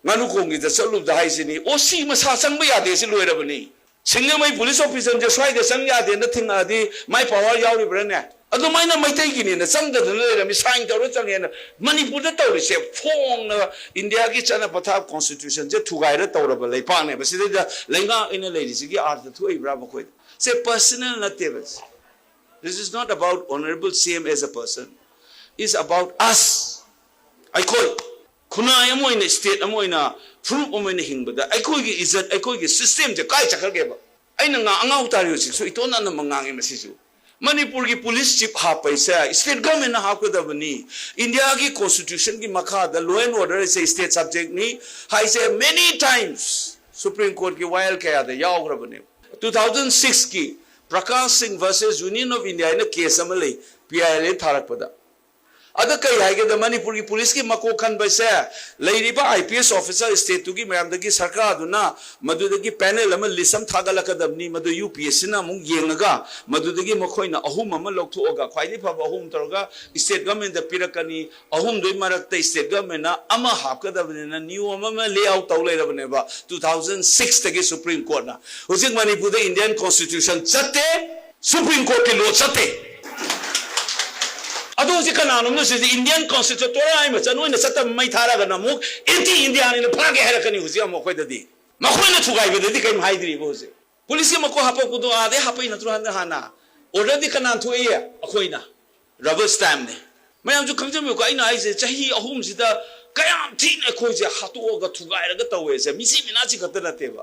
ꯉꯥꯅꯨ ꯈꯣꯡꯒꯤꯗ ꯆꯠꯂꯨꯕꯗ ꯍꯥꯏꯁꯤꯅꯤ, ꯑꯣ ꯁꯤ ꯃꯁꯥ ꯆꯪꯕ ꯌꯥꯗꯦ, ꯁꯤ ꯂꯣꯏꯔꯕꯅꯤ꯫ ꯁꯤꯡꯖꯃꯩ ꯄꯨꯂꯤꯁ ꯑꯣꯐꯤꯁꯔꯁꯦ ꯁ꯭ꯋꯥꯏꯗ ꯆꯪ ꯌꯥꯗꯦꯅ ꯊꯤꯡꯉꯛꯑꯗꯤ ꯃꯥꯏ ꯄꯋꯥꯔ ꯌꯥꯎꯔꯤꯕ꯭ꯔꯥꯅꯦ? ꯑꯗꯨꯃꯥꯏꯅ ꯃꯩꯇꯩꯒꯤꯅꯦꯅ ꯆꯪꯗꯗꯅ ꯂꯩꯔꯝꯃꯤ, ꯁꯥꯏꯟ ꯇꯧꯔ ꯆꯪꯉꯦꯅ꯫ ꯃꯅꯤꯄꯨꯔꯗ ꯇꯧꯔꯤꯁꯦ ꯐꯣꯡꯅ ꯏꯟꯗꯤꯌꯥꯒꯤ ꯆꯠꯅ ꯄꯊꯥꯞ ꯀꯣꯟꯁꯇꯤꯇ꯭ꯌꯨꯁꯟꯁꯦ ꯊꯨꯒꯥꯏꯔ ꯇꯧꯔꯕ ꯂꯩꯄꯥꯛꯅꯦꯕ꯫ ꯁꯤꯗꯩꯗ ꯂꯩꯉꯥꯛ ꯑꯣꯏꯅ ꯂꯩꯔꯤꯁꯤꯒꯤ ꯑꯥꯔꯊ ꯊꯣꯛꯏꯕ꯭ꯔꯥ ꯃꯈꯣꯏꯗ? ꯁꯦ ꯄꯔꯁꯅꯦꯜ ꯅꯠꯇꯦꯕ꯫ This is not about honorable C M as a person. It's about us. ꯑꯩꯈꯣꯏ ꯈꯨꯟꯅꯥꯏ ꯑꯃ ꯑꯣꯏꯅ, ꯁ꯭ꯇꯦꯠ ꯑꯃ ꯑꯣꯏꯅ, ꯐꯨꯔꯨꯞ ꯑꯃ ꯑꯣꯏꯅ ꯍꯤꯡꯕꯗ ꯑꯩꯈꯣꯏꯒꯤ ꯏꯖꯠ, ꯑꯩꯈꯣꯏꯒꯤ ꯁꯤꯁꯇꯦꯝꯁꯦ ꯀꯥꯏ ꯆꯠꯈ꯭ꯔꯒꯦꯕ? ꯑꯩꯅ ꯉꯥ-, ꯑꯉꯥꯎ ꯇꯥꯔꯤ ꯍꯧꯖꯤꯛꯁꯨ, ꯏꯇꯣꯟ ꯑꯅꯝꯕ ꯉꯥꯡꯉꯤ ꯃꯁꯤꯁꯨ꯫ ꯃꯅꯤꯄꯨꯔꯒꯤ ꯄꯨꯂꯤꯁ ꯆꯤꯐ ꯍꯥꯞꯄ ꯍꯥꯏꯁꯦ ꯁ꯭ꯇꯦꯠ ꯒꯚꯔꯟꯃꯦꯟꯠꯅ ꯍꯥꯞꯀꯗꯕꯅꯤ꯫ ꯏꯟꯗꯤꯌꯥꯒꯤ ꯀꯣꯟꯁꯇꯤꯇ꯭ꯌꯨꯁꯟꯒꯤ ꯃꯈꯥꯗ ꯂꯣ ꯑꯦꯟ ꯑꯣꯔꯗꯔ ꯍꯥꯏꯁꯦ ꯁ꯭ꯇꯦꯠ ꯁꯕꯖꯦꯛꯅꯤ ꯍꯥꯏꯁꯦ many times ꯁꯨꯄ꯭ꯔꯤꯝ ꯀꯣꯔꯠꯀꯤ ꯋꯥꯌꯦꯜ ꯀꯌꯥꯗ ꯌꯥꯎꯈ꯭ꯔꯕꯅꯦ꯫ ꯇꯨ ꯊꯥꯎꯖꯟ ꯁꯤꯛꯁꯀꯤ ꯄ꯭ꯔꯀꯥꯁ ꯁꯤꯡ ꯚꯔꯁꯦꯁ ꯌꯨꯅꯤꯌꯟ ꯑꯣꯐ ꯏꯟꯗꯤꯌꯥ ꯍꯥꯏꯅ ꯀꯦꯁ ꯑꯃ ꯂꯩ, ꯄꯤ ꯑꯥꯏ ꯑꯦꯜ ꯑꯦ ꯊꯥꯔꯛꯄꯗ꯫ ꯑꯗ ꯀꯩ ꯍꯥꯏꯒꯦꯗ, ꯃꯅꯤꯄꯨꯔꯒꯤ ꯄꯨꯂꯤꯁꯀꯤ ꯃꯀꯣꯛ ꯈꯟꯕꯁꯦ ꯂꯩꯔꯤꯕ ꯑꯥꯏ ꯄꯤ ꯑꯦꯁ ꯑꯣꯐꯤꯁꯔ ꯁ꯭ꯇꯦꯠꯇꯨꯒꯤ ꯃꯌꯥꯝꯗꯒꯤ ꯁꯔꯀꯥꯔꯗꯨꯅ ꯃꯗꯨꯗꯒꯤ ꯄꯦꯅꯦꯜ ꯑꯃ, ꯂꯤꯁ ꯑꯃ ꯊꯥꯒꯠꯂꯛꯀꯗꯕꯅꯤ꯫ ꯃꯗꯨ ꯌꯨ ꯄꯤ ꯑꯦꯁ ꯁꯤꯅ ꯑꯃꯨꯛ ꯌꯦꯡꯉꯒ ꯃꯗꯨꯗꯒꯤ ꯃꯈꯣꯏꯅ ꯑꯍꯨꯝ ꯑꯃ ꯂꯧꯊꯣꯛꯑꯒ, ꯈ꯭ꯋꯥꯏꯗꯒꯤ ꯐꯕ ꯑꯍꯨꯝ ꯇꯧꯔꯒ ꯁ꯭ꯇꯦꯠ ꯒꯚꯔꯟꯃꯦꯟꯠꯇ ꯄꯤꯔꯛꯀꯅꯤ꯫ ꯑꯍꯨꯝꯗꯨꯒꯤ ꯃꯔꯛꯇ ꯁ꯭ꯇꯦꯠ ꯒꯚꯔꯟꯃꯦꯟꯠꯅ ꯑꯃ ꯍꯥꯞꯀꯗꯕꯅꯤꯅ ꯅꯤꯌꯣꯝ ꯑꯃ ꯂꯦ ꯑꯥꯎꯠ ꯇꯧ ꯂꯩꯔꯕꯅꯦꯕ ꯇꯨ ꯊꯥꯎꯖꯟ ꯁꯤꯛꯁꯇꯒꯤ ꯁꯨꯄ꯭ꯔꯤꯝ ꯀꯣꯔꯠꯅ꯫ ꯍꯧꯖꯤꯛ ꯃꯅꯤꯄꯨꯔꯗ ꯏꯟꯗꯤꯌꯟ ꯀꯣꯟꯁꯇꯤꯇ꯭ꯌꯨꯁꯟ ꯆꯠꯇꯦ, ꯁꯨꯄ꯭ꯔꯤꯝ ꯀꯣꯔꯠꯀꯤ ꯂꯣ ꯆꯠꯇꯦ꯫ ꯑꯗꯨ ꯍꯧꯖꯤꯛ ꯀꯅꯥꯅꯣꯝꯅ ꯁꯤꯗꯤ ꯏꯟꯗꯤꯌꯟ ꯀꯣꯟꯁꯇꯤꯇ꯭ꯌꯨꯁꯟ ꯇꯣꯔꯥ ꯍꯥꯏ ꯃꯆꯟ ꯑꯣꯏꯅ ꯆꯠꯇꯕ ꯃꯩ ꯊꯥꯔꯒꯅ ꯑꯃꯨꯛ ꯑꯦꯟꯇꯤ ꯏꯟꯗꯤꯌꯥꯅꯤꯅ ꯐꯥꯒꯦ ꯍꯥꯏꯔꯛꯀꯅꯤ ꯍꯧꯖꯤꯛ ꯑꯃꯨꯛ ꯑꯩꯈꯣꯏꯗꯗꯤ꯫ ꯃꯈꯣꯏꯅ ꯊꯨꯒꯥꯏꯕꯗꯗꯤ ꯀꯔꯤꯝ ꯍꯥꯏꯗ꯭ꯔꯤꯕ ꯍꯧꯖꯤꯛ꯫ ꯄꯨꯂꯤꯁꯀꯤ ꯃꯀꯣꯛ ꯍꯥꯄꯛꯄꯗꯣ ꯑꯥꯗꯩ ꯍꯥꯄꯛꯏ ꯅꯠꯇ꯭ꯔꯣ ꯍꯟꯗꯛ ꯍꯥꯟꯅ? ꯑꯣꯔꯗꯔꯗꯤ ꯀꯅꯥꯅ ꯊꯣꯛꯏ? ꯑꯩꯈꯣꯏꯅ꯫ ꯔꯕꯔ ꯁ꯭ꯇꯦꯝꯞꯅꯦ꯫ ꯃꯌꯥꯝꯁꯨ ꯈꯪꯖꯟꯕꯤꯌꯨꯀꯣ, ꯑꯩꯅ ꯍꯥꯏꯁꯦ ꯆꯍꯤ ꯑꯍꯨꯝꯁꯤꯗ ꯀꯌꯥꯝ ꯊꯤꯅ ꯑꯩꯈꯣꯏꯁꯦ ꯍꯥꯠꯇꯣꯛꯑꯒ ꯊꯨꯒꯥꯏꯔꯒ ꯇꯧꯋꯦꯁꯦ꯫ ꯃꯤꯆꯤ ꯃꯤꯅꯥꯆꯤ ꯈꯛꯇ ꯅꯠꯇꯦꯕ꯫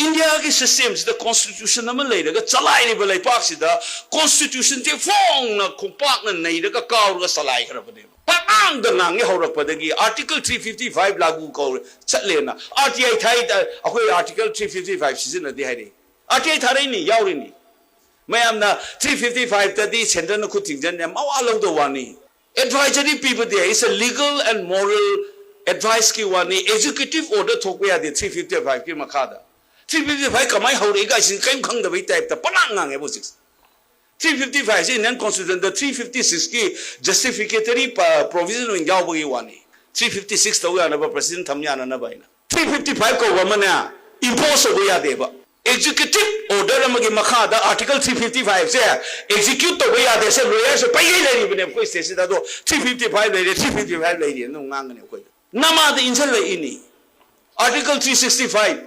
ꯏꯟꯗꯤꯌꯥꯒꯤ system ꯁꯤꯗ constitution ꯑꯃ ꯂꯩꯔꯒ ꯆꯂꯥꯏꯔꯤꯕ ꯂꯩꯄꯥꯛꯁꯤꯗ constitution ꯁꯦ ꯐꯣꯡꯅ ꯈꯣꯡꯄꯥꯛꯅ ꯅꯩꯔꯒ ꯀꯥꯎꯔꯒ ꯆꯂꯥꯏꯈ꯭ꯔꯕꯅꯦꯕ꯫ ꯄꯉꯥꯡꯗ ꯉꯥꯡꯉꯦ ꯍꯧꯔꯛꯄꯗꯒꯤ꯫ Article three fifty five ꯂꯥꯒꯨ ꯀꯧꯔꯦ ꯆꯠꯂꯦꯅ꯫ RTI ꯊꯥꯏ, ꯑꯩꯈꯣꯏ Article three fifty five ꯁꯤꯖꯤꯟꯅꯗꯦ ꯍꯥꯏꯔꯛꯏ꯫ RTI ꯊꯥꯔꯛꯏꯅꯤ, ꯌꯥꯎꯔꯤꯅꯤ꯫ ꯃꯌꯥꯝꯅ three fifty five ꯇꯗꯤ centre ꯅ ꯈꯨꯠ ꯊꯤꯡꯖꯤꯟꯅꯤ, ꯃꯋꯥ ꯂꯧꯗ ꯋꯥꯅꯤ꯫ Advisory ꯄꯤꯕꯗꯤ is a legal and moral advice ꯀꯤ ꯋꯥꯅꯤ, executive order ꯊꯣꯛꯄ ꯌꯥꯗꯦ three fifty five ꯀꯤ ꯃꯈꯥꯗ꯫ Three fifty five ꯀꯃꯥꯏꯅ ꯍꯧꯔꯛꯏ ꯀꯥꯏꯁꯤ ꯀꯔꯤꯝ ꯈꯪꯗꯕꯩ type ꯇ ꯄꯉꯥꯡ ꯉꯥꯡꯉꯦꯕ ꯍꯧꯖꯤꯛ꯫ Three fifty five ꯁꯤ Indian Constitution ꯗ three fifty six ꯀꯤ justificatory ꯄ-, provision ꯑꯣꯏꯅ ꯌꯥꯎꯕꯒꯤ ꯋꯥꯅꯤ꯫ Three fifty six ꯇꯧ ꯌꯥꯅꯕ, President ꯊꯝ ꯌꯥꯅꯅꯕ ꯍꯥꯏꯅ꯫ Three fifty five ꯀꯧꯕ ꯑꯃꯅ impose ꯇꯧꯕ ꯌꯥꯗꯦꯕ꯫ Executive order ꯑꯃꯒꯤ ꯃꯈꯥꯗ Article three fifty five ꯁꯦ execute ꯇꯧꯕ ꯌꯥꯗꯦ꯫ ꯁꯦ lawyer ꯁꯦ ꯄꯩꯒꯩ ꯂꯩꯔꯤꯕꯅꯦ ꯑꯩꯈꯣꯏ state ꯁꯤꯗ꯫ ꯑꯗꯣ three fifty five ꯂꯩꯔꯦ, three fifty five ꯂꯩꯔꯦ ꯑꯗꯨꯝ ꯉꯥꯡꯒꯅꯤ ꯑꯩꯈꯣꯏꯗ꯫ ꯅꯃꯥꯗ ꯏꯟꯁꯤꯜꯂꯛꯏꯅꯤ꯫ Article three sixty five,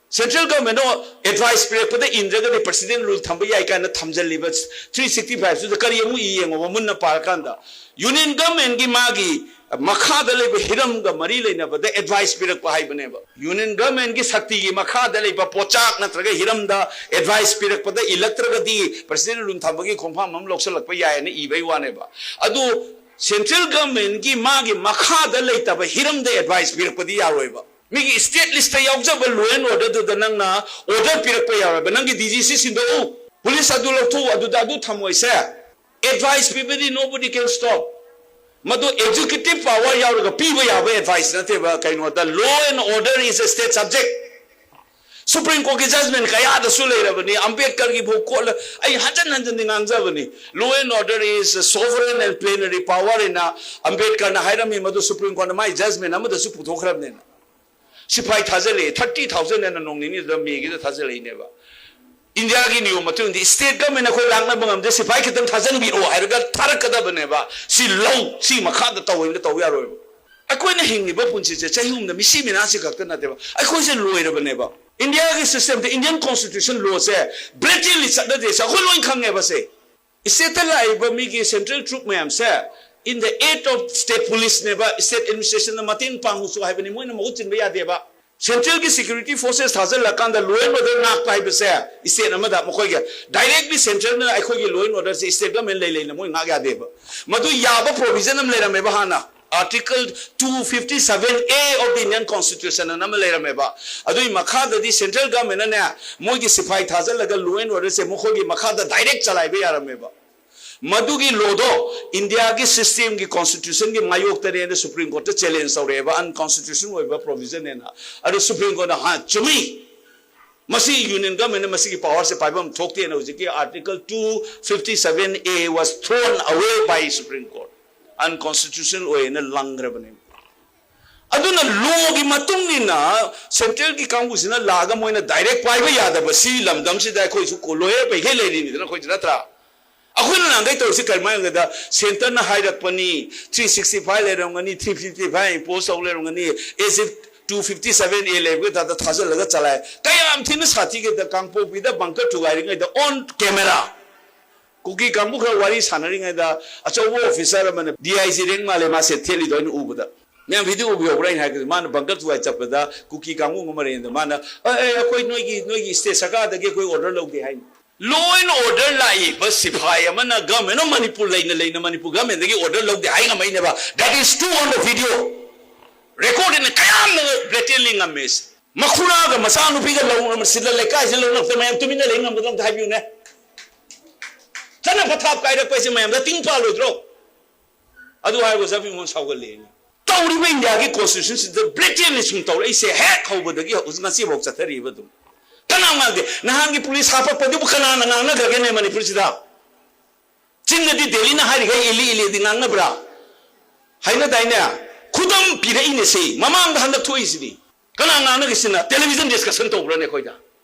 central government ꯅ advice ꯄꯤꯔꯛꯄꯗ ꯏꯟꯗ꯭ꯔꯒꯗꯤ President rule ꯊꯝꯕ ꯌꯥꯏ ꯀꯥꯏꯅ ꯊꯝꯖꯜꯂꯤꯕ three sixty five ꯁꯤꯗ ꯀꯔꯤ ꯑꯃꯨꯛ ꯏ ꯌꯦꯡꯉꯣꯕ ꯃꯨꯟꯅ ꯄꯥꯔꯀꯥꯟꯗ꯫ Union government ꯒꯤ ꯃꯥꯒꯤ ꯃꯈꯥꯗ ꯂꯩꯕ ꯍꯤꯔꯝꯒ ꯃꯔꯤ ꯂꯩꯅꯕꯗ advice ꯄꯤꯔꯛꯄ ꯍꯥꯏꯕꯅꯦꯕ꯫ Union government ꯒꯤ ꯁꯛꯇꯤꯒꯤ ꯃꯈꯥꯗ ꯂꯩꯕ ꯄꯣꯠꯆꯥꯛ ꯅꯠꯇ꯭ꯔꯒ ꯍꯤꯔꯝꯗ advice ꯄꯤꯔꯛꯄꯗ ꯏꯜꯂꯛꯇ꯭ꯔꯒꯗꯤ President rule ꯊꯝꯕꯒꯤ ꯈꯣꯡꯐꯝ ꯑꯃ ꯂꯧꯁꯤꯜꯂꯛꯄ ꯌꯥꯏꯅ ꯏꯕꯩ ꯋꯥꯅꯦꯕ꯫ ꯑꯗꯨ central government ꯒꯤ ꯃꯥꯒꯤ ꯃꯈꯥꯗ ꯂꯩꯇꯕ ꯍꯤꯔꯝꯗ advice ꯄꯤꯔꯛꯄꯗꯤ ꯌꯥꯔꯣꯏꯕ꯫ ꯃꯤꯒꯤ state list ꯇ ꯌꯥꯎꯖꯕ law and order ꯗꯨꯗ ꯅꯪꯅ order ꯄꯤꯔꯛꯄ ꯌꯥꯔꯣꯏꯕ꯫ ꯅꯪꯒꯤ DGC ꯁꯤꯟꯗꯣꯛꯎ, police ꯑꯗꯨ ꯂꯧꯊꯣꯛꯎ, ꯑꯗꯨꯗ ꯑꯗꯨ ꯊꯝꯃꯣꯏꯁꯦ꯫ Advice ꯄꯤꯕꯗꯤ nobody can stop꯫ ꯃꯗꯨ executive power ꯌꯥꯎꯔꯒ ꯄꯤꯕ ꯌꯥꯕ advice ꯅꯠꯇꯦꯕ꯫ ꯀꯩꯅꯣꯗ, law and order is a state subject꯫ Supreme Court ꯀꯤ judgment ꯀꯌꯥꯗꯁꯨ ꯂꯩꯔꯕꯅꯤ꯫ ꯑꯝꯕꯦꯗꯀꯔꯒꯤ ꯐꯥꯎ ꯀꯣꯠꯂ ꯑꯩ ꯍꯟꯖꯟ ꯍꯟꯖꯟꯗꯤ ꯉꯥꯡꯖꯕꯅꯤ꯫ Law and order is sovereign and plenary power ꯍꯥꯏꯅ ꯑꯝꯕꯦꯗꯀꯔꯅ ꯍꯥꯏꯔꯝꯃꯤ꯫ ꯃꯗꯨ Supreme Court ꯅ ꯃꯥꯏ judgment ꯑꯃꯗꯁꯨ ꯄꯨꯊꯣꯛꯈ꯭ꯔꯕꯅꯤꯅ꯫ ꯁꯤꯐꯥꯏ ꯊꯥꯖꯤꯜꯂꯛꯑꯦ, thirty thousand ꯍꯦꯟꯅ ꯅꯣꯡ ꯅꯤꯅꯤꯗ ꯃꯦꯒꯤꯗ ꯊꯥꯖꯤꯜꯂꯛꯏꯅꯦꯕ꯫ ꯏꯟꯗꯤꯌꯥꯒꯤ ꯅꯤꯌꯣꯝ ꯃꯇꯨꯡ ꯏꯟꯅꯗꯤ state government ꯅ ꯑꯩꯈꯣꯏ ꯂꯥꯛꯅꯕ ꯉꯝꯗꯦ, ꯁꯤꯐꯥꯏ ꯈꯤꯇꯪ ꯊꯥꯖꯤꯟꯕꯤꯔꯛꯑꯣ ꯍꯥꯏꯔꯒ ꯊꯥꯔꯛꯀꯗꯕꯅꯦꯕ꯫ ꯁꯤ ꯂꯧ, ꯁꯤ ꯃꯈꯥꯗ ꯇꯧ ꯍꯥꯏꯅ ꯇꯧ ꯌꯥꯔꯣꯏꯕ꯫ ꯑꯩꯈꯣꯏꯅ ꯍꯤꯡꯂꯤꯕ ꯄꯨꯟꯁꯤꯁꯦ ꯆꯍꯤ ꯍꯨꯝꯗ ꯃꯤꯁꯤ ꯃꯤꯅꯥꯁꯤ ꯈꯛꯇ ꯅꯠꯇꯦꯕ, ꯑꯩꯈꯣꯏꯁꯦ ꯂꯣꯏꯔꯕꯅꯦꯕ꯫ ꯏꯟꯗꯤꯌꯥꯒꯤ system ꯗ Indian Constitution law ꯁꯦ blatantly ꯆꯠꯅꯗꯦꯁꯦ ꯑꯩꯈꯣꯏ ꯂꯣꯏ ꯈꯪꯉꯦꯕ꯫ ꯁꯦ state ꯇ ꯂꯥꯛꯏꯕ ꯃꯤꯒꯤ central troop ꯃꯌꯥꯝꯁꯦ in the aid of state police ꯅꯦꯕ, state administration ꯅ ꯃꯇꯦꯡ ꯄꯥꯡꯉꯨꯁꯨ ꯍꯥꯏꯕꯅꯤ, ꯃꯣꯏꯅ ꯃꯍꯨꯠ ꯁꯤꯟꯕ ꯌꯥꯗꯦꯕ꯫ Central ꯒꯤ security forces ꯊꯥꯖꯤꯜꯂꯀꯥꯟꯗ law and order ꯉꯥꯛꯄ ꯍꯥꯏꯕꯁꯦ state ꯑꯃꯗ ꯃꯈꯣꯏꯒꯤ directly central ꯅ ꯑꯩꯈꯣꯏꯒꯤ law and order say state government ꯂꯩ ꯂꯩꯅ ꯃꯣꯏ ꯉꯥꯛ ꯌꯥꯗꯦꯕ꯫ ꯃꯗꯨ ꯌꯥꯕ provision ꯑꯃ ꯂꯩꯔꯝꯃꯦꯕ ꯍꯥꯟꯅ꯫ Article two fifty seven A of the Indian Constitution ꯑꯅ ꯑꯃ ꯂꯩꯔꯝꯃꯦꯕ꯫ ꯑꯗꯨꯒꯤ ꯃꯈꯥꯗꯗꯤ central government ꯅꯅꯦ ꯃꯣꯏꯒꯤ ꯁꯤꯐꯥꯏ ꯊꯥꯖꯤꯜꯂꯒ law and order ꯁꯦ ꯃꯈꯣꯏꯒꯤ ꯃꯈꯥꯗ direct ꯆꯂꯥꯏꯕ ꯌꯥꯔꯝꯃꯦꯕ꯫ ꯃꯗꯨꯒꯤ law ꯗꯣ India ꯒꯤ system ꯒꯤ constitution ꯒꯤ ꯃꯥꯌꯣꯛꯇꯅꯦꯅ Supreme Court ꯇ challenge ꯇꯧꯔꯛꯑꯦꯕ, unconstitutional ꯑꯣꯏꯕ provision ꯅꯦꯅ꯫ ꯑꯗꯨ Supreme Court ꯅ ꯍꯥ ꯆꯨꯝꯃꯤ, ꯃꯁꯤ union government ꯅ ꯃꯁꯤꯒꯤ power ꯁꯦ ꯄꯥꯏꯐꯝ ꯊꯣꯛꯇꯦꯅ ꯍꯧꯖꯤꯛꯀꯤ Article two fifty seven A was thrown away by Supreme Court, unconstitutional ꯑꯣꯏꯌꯦꯅ ꯂꯪꯈ꯭ꯔꯕꯅꯦ꯫ ꯑꯗꯨꯅ law ꯒꯤ ꯃꯇꯨꯡ ꯏꯟꯅ central ꯒꯤ ꯀꯥꯡꯕꯨꯁꯤꯅ ꯂꯥꯛꯑꯒ ꯃꯣꯏꯅ direct ꯄꯥꯏꯕ ꯌꯥꯗꯕ ꯁꯤ ꯂꯝꯗꯝꯁꯤꯗ ꯑꯩꯈꯣꯏꯁꯨ ꯂꯣꯏꯔ ꯄꯩꯈꯩ ꯂꯩꯔꯤꯅꯤꯗꯅ ꯑꯩꯈꯣꯏꯁꯨ, ꯅꯠꯇ꯭ꯔꯥ? ꯑꯩꯈꯣꯏꯅ ꯅꯍꯥꯟꯈꯩ ꯇꯧꯔꯤꯁꯤ ꯀꯔꯤꯃꯥꯏꯅ ꯍꯥꯏꯕꯗ centre ꯅ ꯍꯥꯏꯔꯛꯄꯅꯤ, three sixty five ꯂꯩꯔꯝꯒꯅꯤ, three fifty five impose ꯇꯧ ꯂꯩꯔꯝꯒꯅꯤ, as if two fifty seven A ꯂꯩꯕꯒꯤ ꯇꯥꯏꯞꯇ ꯊꯥꯖꯤꯜꯂꯒ ꯆꯂꯥꯏ꯫ ꯀꯌꯥꯝ ꯊꯤꯅ ꯁꯥꯊꯤꯒꯦꯗ ꯀꯥꯡꯄꯣꯛꯄꯤꯗ bunker ꯊꯨꯒꯥꯏꯔꯤꯉꯩꯗ on camera ꯀꯨꯀꯤ ꯀꯥꯡꯕꯨ ꯈꯔ ꯋꯥꯔꯤ ꯁꯥꯟꯅꯔꯤꯉꯩꯗ ꯑꯆꯧꯕ officer ꯑꯃꯅ D I G rank ꯃꯥꯜꯂꯦ ꯃꯥꯁꯦ ꯊꯦꯠꯂꯤꯗꯣ ꯑꯩꯅ ꯎꯕꯗ꯫ ꯃꯌꯥꯝ video ꯎꯕꯤꯍꯧꯕ꯭ꯔꯥ ꯑꯩꯅ ꯍꯥꯏꯕꯗ? ꯃꯥꯅ bunker ꯊꯨꯒꯥꯏ ꯆꯠꯄꯗ ꯀꯨꯀꯤ ꯀꯥꯡꯕꯨ ꯑꯃ ꯃꯔꯩꯗ ꯃꯥꯅ "ꯑꯦ, ꯑꯦ, ꯑꯩꯈꯣꯏ ꯅꯣꯏꯒꯤ, ꯅꯣꯏꯒꯤ state ꯁꯔꯀꯥꯔꯗꯒꯤ ꯑꯩꯈꯣꯏ order ꯂꯧꯗꯦ" ꯍꯥꯏꯅꯤ꯫ Law and order ꯂꯥꯛꯏꯕ ꯁꯤꯐꯥꯏ ꯑꯃꯅ Government of Manipur ꯂꯩꯅ ꯂꯩꯅ Manipur government ꯗꯒꯤ order ꯂꯧꯗꯦ ꯍꯥꯏ ꯉꯝꯃꯛꯏꯅꯦꯕ꯫ That is true on the video. Record ꯅ ꯀꯌꯥꯝꯅ blatantly ꯉꯝꯃꯦ꯫ ꯃꯈꯨꯔꯥꯒ ꯃꯆꯥꯅꯨꯄꯤꯒ ꯂꯧꯅ ꯁꯤꯗ ꯂꯩꯀꯥꯏꯁꯤꯗ ꯂꯧꯅꯕꯗ ꯃꯌꯥꯝ ꯇꯨꯃꯤꯟꯅ ꯂꯩ ꯉꯝꯒꯗ꯭ꯔꯣ ꯑꯝꯇ ꯍꯥꯏꯕꯤꯌꯨꯅꯦ꯫ ꯆꯠꯅ ꯄꯊꯥꯞ ꯀꯥꯏꯔꯛꯄ ꯍꯥꯏꯁꯦ ꯃꯌꯥꯝꯗ ꯇꯤꯡ ꯄꯥꯜꯂꯣꯏꯗ꯭ꯔꯣ? ꯑꯗꯨ ꯍꯥꯏꯔꯒ ꯑꯣꯖꯥ ꯕꯤꯃꯣꯜ ꯁꯥꯎꯒꯠꯂꯛꯑꯦ꯫ ꯇꯧꯔꯤꯕ India ꯒꯤ constitution ꯁꯤꯗ blatantly ꯁꯨꯝ ꯇꯧꯔꯛꯏꯁꯦ ꯍꯦꯛ ꯍꯧꯕꯗꯒꯤ ꯍꯧꯖꯤꯛ ꯉꯁꯤꯐꯥꯎ ꯆꯠꯊꯔꯤꯕ ꯑꯗꯨꯝ꯫ ꯀꯅꯥ ꯉꯥꯡꯗꯦ? ꯅꯍꯥꯟꯒꯤ police ꯍꯥꯄꯛꯄꯗꯨꯕꯨ ꯀꯅꯥꯅ ꯉꯥꯡꯅꯈ꯭ꯔꯒꯦꯅꯦ ꯃꯅꯤꯄꯨꯔꯁꯤꯗ? ꯆꯤꯟꯗꯗꯤ ꯗꯦꯜꯂꯤꯅ ꯍꯥꯏꯔꯤꯈꯩ ꯏꯜꯂꯤ ꯏꯜꯂꯤꯗꯤ ꯉꯥꯡꯅꯕ꯭ꯔꯥ? ꯍꯥꯏꯅꯗꯥꯏꯅꯦ? ꯈꯨꯗꯝ ꯄꯤꯔꯛꯏꯅꯦ ꯁꯤ꯫ ꯃꯃꯥꯡꯗ ꯍꯟꯗꯛ ꯊꯣꯛꯏꯁꯤꯗꯤ꯫ ꯀꯅꯥ ꯉꯥꯡꯅꯒꯦ ꯁꯤꯅ? Television discussion ꯇꯧꯕ꯭ꯔꯥꯅꯦ ꯑꯩꯈꯣꯏꯗ?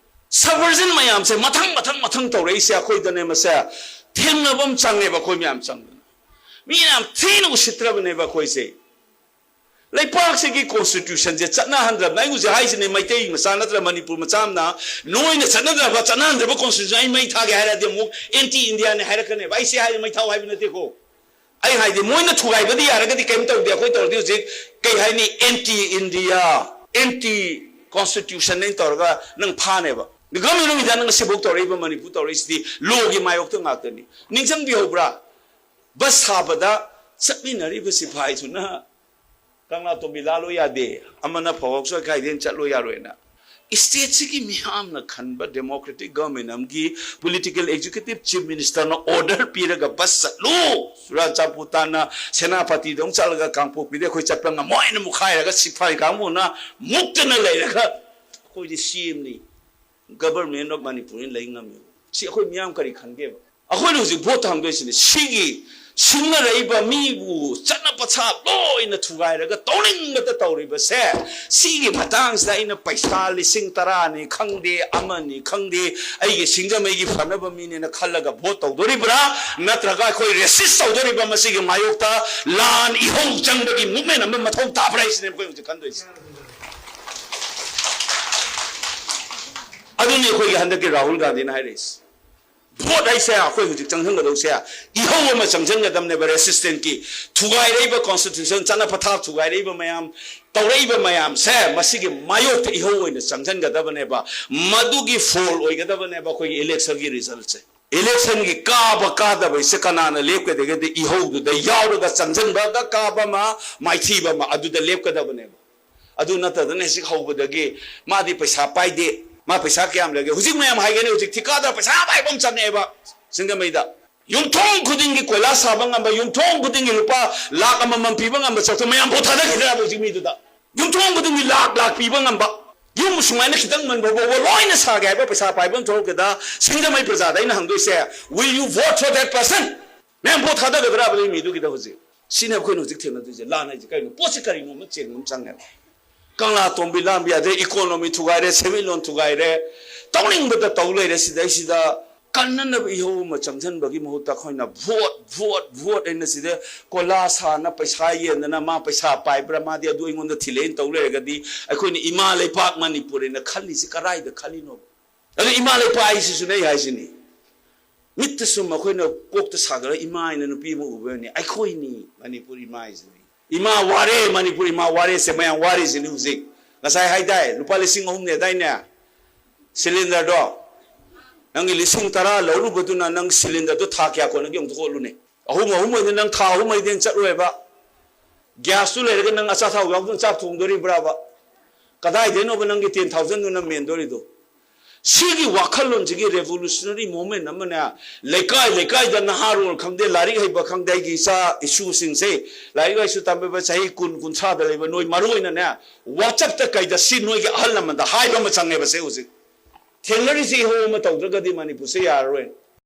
Subversion ꯃꯌꯥꯝꯁꯦ ꯃꯊꯪ, ꯃꯊꯪ, ꯃꯊꯪ ꯇꯧꯔꯛꯏꯁꯦ ꯑꯩꯈꯣꯏꯗꯅꯦ ꯃꯁꯦ꯫ ꯊꯦꯡꯅꯕ ꯑꯃ ꯆꯪꯉꯦꯕ ꯑꯩꯈꯣꯏ ꯃꯌꯥꯝ ꯆꯪꯗꯅ꯫ ꯃꯤ ꯌꯥꯝ ꯊꯤꯅ ꯎꯁꯤꯠꯇ꯭ꯔꯕꯅꯦꯕ ꯑꯩꯈꯣꯏꯁꯦ꯫ ꯂꯩꯄꯥꯛꯁꯤꯒꯤ constitution ꯁꯦ ꯆꯠꯅꯍꯟꯗ꯭ꯔꯕꯅ, ꯑꯩ ꯍꯧꯖꯤꯛ ꯍꯥꯏꯁꯤꯅꯦ, ꯃꯩꯇꯩ ꯃꯆꯥ ꯅꯠꯇ꯭ꯔ ꯃꯅꯤꯄꯨꯔ ꯃꯆꯥ ꯑꯃꯅ ꯅꯣꯏꯅ ꯆꯠꯅꯗ꯭ꯔꯕ, ꯆꯠꯅꯍꯟꯗ꯭ꯔꯕ constitution ꯑꯩ ꯃꯩ ꯊꯥꯒꯦ ꯍꯥꯏꯔꯗꯤ ꯑꯃꯨꯛ anti India ꯅꯦ ꯍꯥꯏꯔꯛꯀꯅꯦꯕ꯫ ꯑꯩ ꯁꯤ ꯍꯥꯏꯔꯦ ꯃꯩ ꯊꯥꯎ ꯍꯥꯏꯕ ꯅꯠꯇꯦꯀꯣ꯫ ꯑꯩ ꯍꯥꯏꯗꯤ ꯃꯣꯏꯅ ꯊꯨꯒꯥꯏꯕꯗꯤ ꯌꯥꯔꯒꯗꯤ ꯀꯩꯝ ꯇꯧꯗꯦ꯫ ꯑꯩꯈꯣꯏ ꯇꯧꯔꯗꯤ ꯍꯧꯖꯤꯛ ꯀꯩ ꯍꯥꯏꯅꯤ, anti India꯫ ꯑꯦꯟꯇꯤ ꯀꯣꯟꯁꯇꯤꯇ꯭ꯌꯨꯁꯟꯅꯦꯅ ꯇꯧꯔꯒ ꯅꯪ ꯐꯥꯅꯦꯕ꯫ ꯒꯃꯦꯟ ꯑꯣꯐ ꯏꯟꯗꯤꯌꯥ ꯅꯪ ꯉꯁꯤꯐꯥꯎ ꯇꯧꯔꯛꯏꯕ, ꯃꯅꯤꯄꯨꯔ ꯇꯧꯔꯛꯏꯁꯤꯗꯤ ꯂꯣꯒꯤ ꯃꯥꯌꯣꯛꯇ ꯉꯥꯛꯇꯅꯤ꯫ ꯅꯤꯡꯁꯤꯡꯕꯤꯍꯧꯕ꯭ꯔꯥ? ꯕꯁ ꯁꯥꯕꯗ ꯆꯠꯃꯤꯟꯅꯔꯤꯕ ꯁꯤꯐꯥꯏꯗꯨꯅ ꯀꯪꯂꯥ ꯇꯣꯝꯕꯤ ꯂꯥꯜꯂꯣ ꯌꯥꯗꯦ, ꯑꯃꯅ ꯐꯥꯎꯔꯛꯁꯣꯏ ꯀꯥꯏꯗꯦꯅ ꯆꯠꯂꯣ ꯌꯥꯔꯣꯏꯅ꯫ ꯏꯁꯇꯦꯠꯁꯤꯒꯤ ꯃꯤꯌꯥꯝꯅ ꯈꯟꯕ ꯗꯦꯃꯣꯀ꯭ꯔꯦꯇꯤꯛ ꯒꯚꯔꯟꯃꯦꯟꯠ ꯑꯃꯒꯤ ꯄꯣꯂꯤꯇꯤꯀꯦꯜ ꯑꯦꯛꯖꯤꯀ꯭ꯌꯨꯇꯤꯚ ꯆꯤꯐ ꯃꯤꯅꯤꯁꯇꯔꯅ ꯑꯣꯔꯗꯔ ꯄꯤꯔꯒ ꯕꯁ ꯆꯠꯂꯨ, ꯆꯨꯔꯥꯆꯥꯟꯄꯨꯔ ꯇꯥꯟꯅ ꯁꯦꯅꯥꯄꯇꯤꯗ ꯑꯃꯨꯛ ꯆꯠꯂꯒ ꯀꯥꯡꯄꯣꯛꯄꯤꯗ ꯑꯩꯈꯣꯏ ꯆꯠꯄ ꯉꯝꯃꯣꯏꯅ ꯃꯨꯛꯈꯥꯏꯔꯒ ꯁꯤꯐꯥꯏ ꯀꯥꯡꯕꯨꯅ ꯃꯨꯛꯇꯅ ꯂꯩꯔꯒ ꯑꯩꯈꯣꯏꯗꯤ ꯁꯤ ꯑꯦꯝꯅꯤ, ꯒꯚꯔꯟꯃꯦꯟꯠ ꯑꯣꯐ ꯃꯅꯤꯄꯨꯔꯅ ꯂꯩ ꯉꯝꯃꯦꯕ꯫ ꯁꯤ ꯑꯩꯈꯣꯏ ꯃꯤꯌꯥꯝ ꯀꯔꯤ ꯈꯟꯒꯦꯕ? ꯑꯩꯈꯣꯏꯅ ꯍꯧꯖꯤꯛ ꯚꯣꯠ ꯊꯥꯡꯗꯣꯏꯁꯤꯅꯦ꯫ ꯁꯤꯒꯤ ꯁꯤꯡꯅꯔꯛꯏꯕ ꯃꯤꯕꯨ ꯆꯠꯅ ꯄꯊꯥꯞ ꯂꯣꯏꯅ ꯊꯨꯒꯥꯏꯔꯒ ꯇꯧꯅꯤꯡꯕꯇ ꯇꯧꯔꯤꯕꯁꯦ, ꯁꯤꯒꯤ ꯃꯇꯥꯡꯁꯤꯗ ꯑꯩꯅ ꯄꯩꯁꯥ ꯂꯤꯁꯤꯡ ꯇꯔꯥꯅꯤ ꯈꯪꯗꯦ, ꯑꯃꯅꯤ ꯈꯪꯗꯦ, ꯑꯩꯒꯤ ꯁꯤꯡꯖꯃꯩꯒꯤ ꯐꯅꯕ ꯃꯤꯅꯦꯅ ꯈꯜꯂꯒ ꯚꯣꯠ ꯇꯧꯗꯣꯔꯤꯕ꯭ꯔꯥ, ꯅꯠꯇ꯭ꯔꯒ ꯑꯩꯈꯣꯏ ꯔꯦꯁꯤꯁ ꯇꯧꯗꯣꯔꯤꯕ꯭ꯔꯥ? ꯃꯁꯤꯒꯤ ꯃꯥꯌꯣꯛꯇ ꯂꯥꯟ ꯏꯍꯧ ꯆꯪꯕꯒꯤ ꯃꯨꯞꯃꯦꯟ ꯑꯃ ꯃꯊꯧ ꯇꯥꯕ꯭ꯔꯥ ꯍꯥꯏꯁꯤꯅꯦ ꯑꯩꯈꯣꯏ ꯍꯧꯖꯤꯛ ꯈꯟꯗꯣꯏꯁꯦ꯫ ꯑꯗꯨꯅꯤ ꯑꯩꯈꯣꯏꯒꯤ ꯍꯟꯗꯛꯀꯤ ꯔꯥꯍꯨꯜ ꯒꯥꯟꯙꯤꯅ ꯍꯥꯏꯔꯛꯏꯁꯦ꯫ ꯚꯣꯠ ꯍꯥꯏꯁꯦ ꯑꯩꯈꯣꯏ ꯍꯧꯖꯤꯛ ꯆꯪꯁꯤꯟꯒꯗꯧꯁꯦ, ꯏꯍꯧ ꯑꯃ ꯆꯪꯁꯤꯟꯒꯗꯕꯅꯦꯕ꯫ ꯔꯦꯁꯤꯁꯇꯦꯟꯁꯀꯤ ꯊꯨꯒꯥꯏꯔꯛꯏꯕ ꯀꯣꯟꯁꯇꯤꯇ꯭ꯌꯨꯁꯟ, ꯆꯠꯅ ꯄꯊꯥꯞ ꯊꯨꯒꯥꯏꯔꯛꯏꯕ ꯃꯌꯥꯝ, ꯇꯧꯔꯛꯏꯕ ꯃꯌꯥꯝꯁꯦ, ꯃꯁꯤꯒꯤ ꯃꯥꯌꯣꯛꯇ ꯏꯍꯧ ꯑꯣꯏꯅ ꯆꯪꯁꯤꯟꯒꯗꯕꯅꯦꯕ꯫ ꯃꯗꯨꯒꯤ ꯐꯣꯜ ꯑꯣꯏꯒꯗꯕꯅꯦꯕ ꯑꯩꯈꯣꯏꯒꯤ ꯏꯂꯦꯛꯁꯟꯒꯤ ꯔꯤꯖꯜꯁꯦ꯫ ꯏꯂꯦꯛꯁꯟꯒꯤ ꯀꯥꯕ ꯀꯥꯗꯕ ꯍꯥꯏꯁꯦ ꯀꯅꯥꯅ ꯂꯦꯞꯀꯗꯒꯦꯗꯤ, ꯏꯍꯧꯗꯨꯗ ꯌꯥꯎꯔꯒ ꯆꯪꯁꯤꯟꯕꯒ ꯀꯥꯕ ꯑꯃ, ꯃꯥꯏꯊꯤꯕ ꯑꯃ, ꯑꯗꯨꯗ ꯂꯦꯞꯀꯗꯕꯅꯦꯕ꯫ ꯑꯗꯨ ꯅꯠꯇꯗꯅ ꯍꯧꯖꯤꯛ ꯍꯧꯕꯗꯒꯤ ꯃꯥꯗꯤ ꯄꯩꯁꯥ ꯄꯥꯏꯗꯦ, ꯃꯥ ꯄꯩꯁꯥ ꯀꯌꯥꯝ ꯂꯩꯒꯦ? ꯍꯧꯖꯤꯛ ꯃꯌꯥꯝ ꯍꯥꯏꯒꯅꯤ, ꯍꯧꯖꯤꯛ ꯊꯤꯀꯥꯗꯥꯔ ꯄꯩꯁꯥ ꯄꯥꯏꯕ ꯑꯃ ꯆꯪꯉꯛꯑꯦꯕ ꯁꯤꯡꯖꯃꯩꯗ꯫ ꯌꯨꯝꯊꯣꯡ ꯈꯨꯗꯤꯡꯒꯤ ꯀꯣꯏꯂꯥ ꯁꯥꯕ ꯉꯝꯕ, ꯌꯨꯝꯊꯣꯡ ꯈꯨꯗꯤꯡꯒꯤ ꯂꯨꯄꯥ ꯂꯥꯛ ꯑꯃꯃꯝ ꯄꯤꯕ ꯉꯝꯕ ꯆꯠꯊꯣꯛ, ꯃꯌꯥꯝ ꯚꯣꯠ ꯊꯥꯗꯈꯤꯗ꯭ꯔꯕ ꯍꯧꯖꯤꯛ ꯃꯤꯗꯨꯗ? ꯌꯨꯝꯊꯣꯡ ꯈꯨꯗꯤꯡꯒꯤ ꯂꯥꯛ ꯂꯥꯛ ꯄꯤꯕ ꯉꯝꯕ, ꯌꯨꯝ ꯁꯨꯃꯥꯏꯅ ꯈꯤꯇꯪ ꯃꯟꯕ ꯐꯥꯎꯕ ꯂꯣꯏꯅ ꯁꯥꯒꯦ ꯍꯥꯏꯕ ꯄꯩꯁꯥ ꯄꯥꯏꯕ ꯑꯃ ꯊꯣꯛꯂꯛꯀꯦꯗ, ꯁꯤꯡꯖꯃꯩ ꯄ꯭ꯔꯖꯥꯗ ꯑꯩꯅ ꯍꯪꯗꯣꯏꯁꯦ, will you vote for that person? ꯃꯌꯥꯝ ꯚꯣꯠ ꯊꯥꯗꯒꯗ꯭ꯔꯕ ꯑꯗꯨꯒꯤ ꯃꯤꯗꯨꯒꯤꯗ ꯍꯧꯖꯤꯛ? ꯁꯤꯅꯦ ꯑꯩꯈꯣꯏꯅ ꯍꯧꯖꯤꯛ ꯊꯦꯡꯅꯗꯣꯏꯁꯦ꯫ ꯂꯥꯟ ꯍꯥꯏꯁꯦ ꯀꯩꯅꯣ? ꯄꯣꯠꯁꯦ ꯀꯔꯤꯅꯣ ꯑꯃ ꯆꯦꯟꯕ ꯑꯃ ꯆꯪꯉꯦꯕ꯫ ꯀꯪꯂꯥ ꯇꯣꯝꯕꯤ ꯂꯥꯟꯕ ꯌꯥꯗ꯭ꯔꯦ, ꯏꯀꯣꯅꯣꯃꯤ ꯊꯨꯒꯥꯏꯔꯦ, ꯁꯦꯟꯃꯤꯠꯂꯣꯟ ꯊꯨꯒꯥꯏꯔꯦ, ꯇꯧꯅꯤꯡꯕꯗ ꯇꯧ ꯂꯩꯔꯦ꯫ ꯁꯤꯗꯩꯁꯤꯗ ꯀꯟꯅꯅꯕ ꯏꯍꯧ ꯑꯃ ꯆꯪꯁꯤꯟꯕꯒꯤ ꯃꯍꯨꯠꯇ ꯑꯩꯈꯣꯏꯅ ꯚꯣꯠ, ꯚꯣꯠ, ꯚꯣꯠ ꯍꯥꯏꯅ ꯁꯤꯗ ꯀꯣꯏꯂꯥ ꯁꯥꯅ ꯄꯩꯁꯥ ꯌꯦꯟꯗꯅ, ꯃꯥ ꯄꯩꯁꯥ ꯄꯥꯏꯕ꯭ꯔꯥ, ꯃꯥꯗꯤ ꯑꯗꯨ ꯑꯩꯉꯣꯟꯗ ꯊꯤꯜꯂꯛꯑꯦꯅ ꯇꯧ ꯂꯩꯔꯒꯗꯤ, ꯑꯩꯈꯣꯏꯅ ꯏꯃꯥ ꯂꯩꯄꯥꯛ ꯃꯅꯤꯄꯨꯔ ꯍꯥꯏꯅ ꯈꯜꯂꯤꯁꯤ ꯀꯔꯥꯏꯗ ꯈꯜꯂꯤꯅꯣꯕ? ꯑꯗꯨ ꯏꯃꯥ ꯂꯩꯄꯥꯛ ꯍꯥꯏꯁꯤꯁꯨꯅꯦ ꯑꯩ ꯍꯥꯏꯁꯤꯅꯤ, ꯃꯤꯠꯇ ꯁꯨꯝ ꯑꯩꯈꯣꯏꯅ ꯀꯣꯛꯇ ꯁꯥꯒꯠꯂꯒ ꯏꯃꯥ ꯍꯥꯏꯅ ꯅꯨꯄꯤ ꯑꯃ ꯎꯕꯅꯤ, ꯑꯩꯈꯣꯏꯅꯤ ꯃꯅꯤꯄꯨꯔ ꯏꯃꯥ ꯍꯥꯏꯁꯤꯅꯤ꯫ ꯏꯃꯥ ꯋꯥꯔꯦ, ꯃꯅꯤꯄꯨꯔ ꯏꯃꯥ ꯋꯥꯔꯦꯁꯦ ꯃꯌꯥꯝ ꯋꯥꯔꯤꯁꯤꯅꯤ ꯍꯧꯖꯤꯛ꯫ ꯉꯁꯥꯏ ꯍꯥꯏꯗꯥꯏ, ꯂꯨꯄꯥ ꯂꯤꯁꯤꯡ ꯑꯍꯨꯝꯅꯦꯗꯥꯏꯅꯦ ꯁꯤꯂꯤꯟꯗꯔꯗꯣ? ꯅꯪꯒꯤ ꯂꯤꯁꯤꯡ ꯇꯔꯥ ꯂꯧꯔꯨꯕꯗꯨꯅ ꯅꯪ ꯁꯤꯂꯤꯟꯗꯔꯗꯣ ꯊꯥ ꯀꯌꯥ ꯀꯣꯟꯅꯒꯦ ꯑꯃꯨꯛꯇ ꯍꯣꯠꯂꯨꯅꯦ꯫ ꯑꯍꯨꯝ ꯑꯍꯨꯝ ꯑꯣꯏꯅ ꯅꯪ ꯊꯥ ꯑꯍꯨꯝ ꯑꯩꯗꯤ ꯆꯠꯂꯣꯏꯕ꯫ ꯒ꯭ꯌꯥꯁꯇꯨ ꯂꯩꯔꯒ ꯅꯪ ꯑꯆꯥꯊꯥꯎ ꯌꯥꯎꯗꯅ ꯆꯥꯛ ꯊꯣꯡꯗꯣꯔꯤꯕ꯭ꯔꯥꯕ? ꯀꯗꯥꯏꯗꯩꯅꯣꯕ ꯅꯪꯒꯤ ꯇꯦꯟ ꯊꯥꯎꯖꯟꯗꯨꯅ ꯃꯦꯟꯗꯣꯔꯤꯗꯣ? ꯁꯤꯒꯤ ꯋꯥꯈꯜꯂꯣꯟꯁꯤꯒꯤ revolutionary movement ꯑꯃꯅꯦ, ꯂꯩꯀꯥꯏ ꯂꯩꯀꯥꯏꯗ ꯅꯍꯥꯔꯣꯜ ꯈꯪꯗꯦ, ꯂꯥꯏꯔꯤꯛ ꯍꯩꯕ ꯈꯪꯗꯦ, ꯑꯩꯒꯤ ꯏꯆꯥ ꯏꯁꯨꯁꯤꯡꯁꯦ ꯂꯥꯏꯔꯤꯛ ꯂꯥꯏꯁꯨ ꯇꯝꯕꯤꯕ ꯆꯍꯤ ꯀꯨꯟ, ꯀꯨꯟꯊ꯭ꯔꯥꯗ ꯂꯩꯕ ꯅꯣꯏ ꯃꯔꯨ ꯑꯣꯏꯅꯅꯦ, WhatsApp-ꯇ ꯀꯩꯗ ꯁꯤ ꯅꯣꯏꯒꯤ ꯑꯍꯜ ꯂꯃꯟꯗ ꯍꯥꯏꯕ ꯑꯃ ꯆꯪꯉꯦꯕ ꯁꯦ ꯍꯧꯖꯤꯛ꯫ ꯊꯦꯡꯅꯔꯤꯁꯤ ꯏꯍꯧ ꯑꯃ ꯇꯧꯗ꯭ꯔꯒꯗꯤ ꯃꯅꯤꯄꯨꯔꯁꯦ ꯌꯥꯔꯔꯣꯏ꯫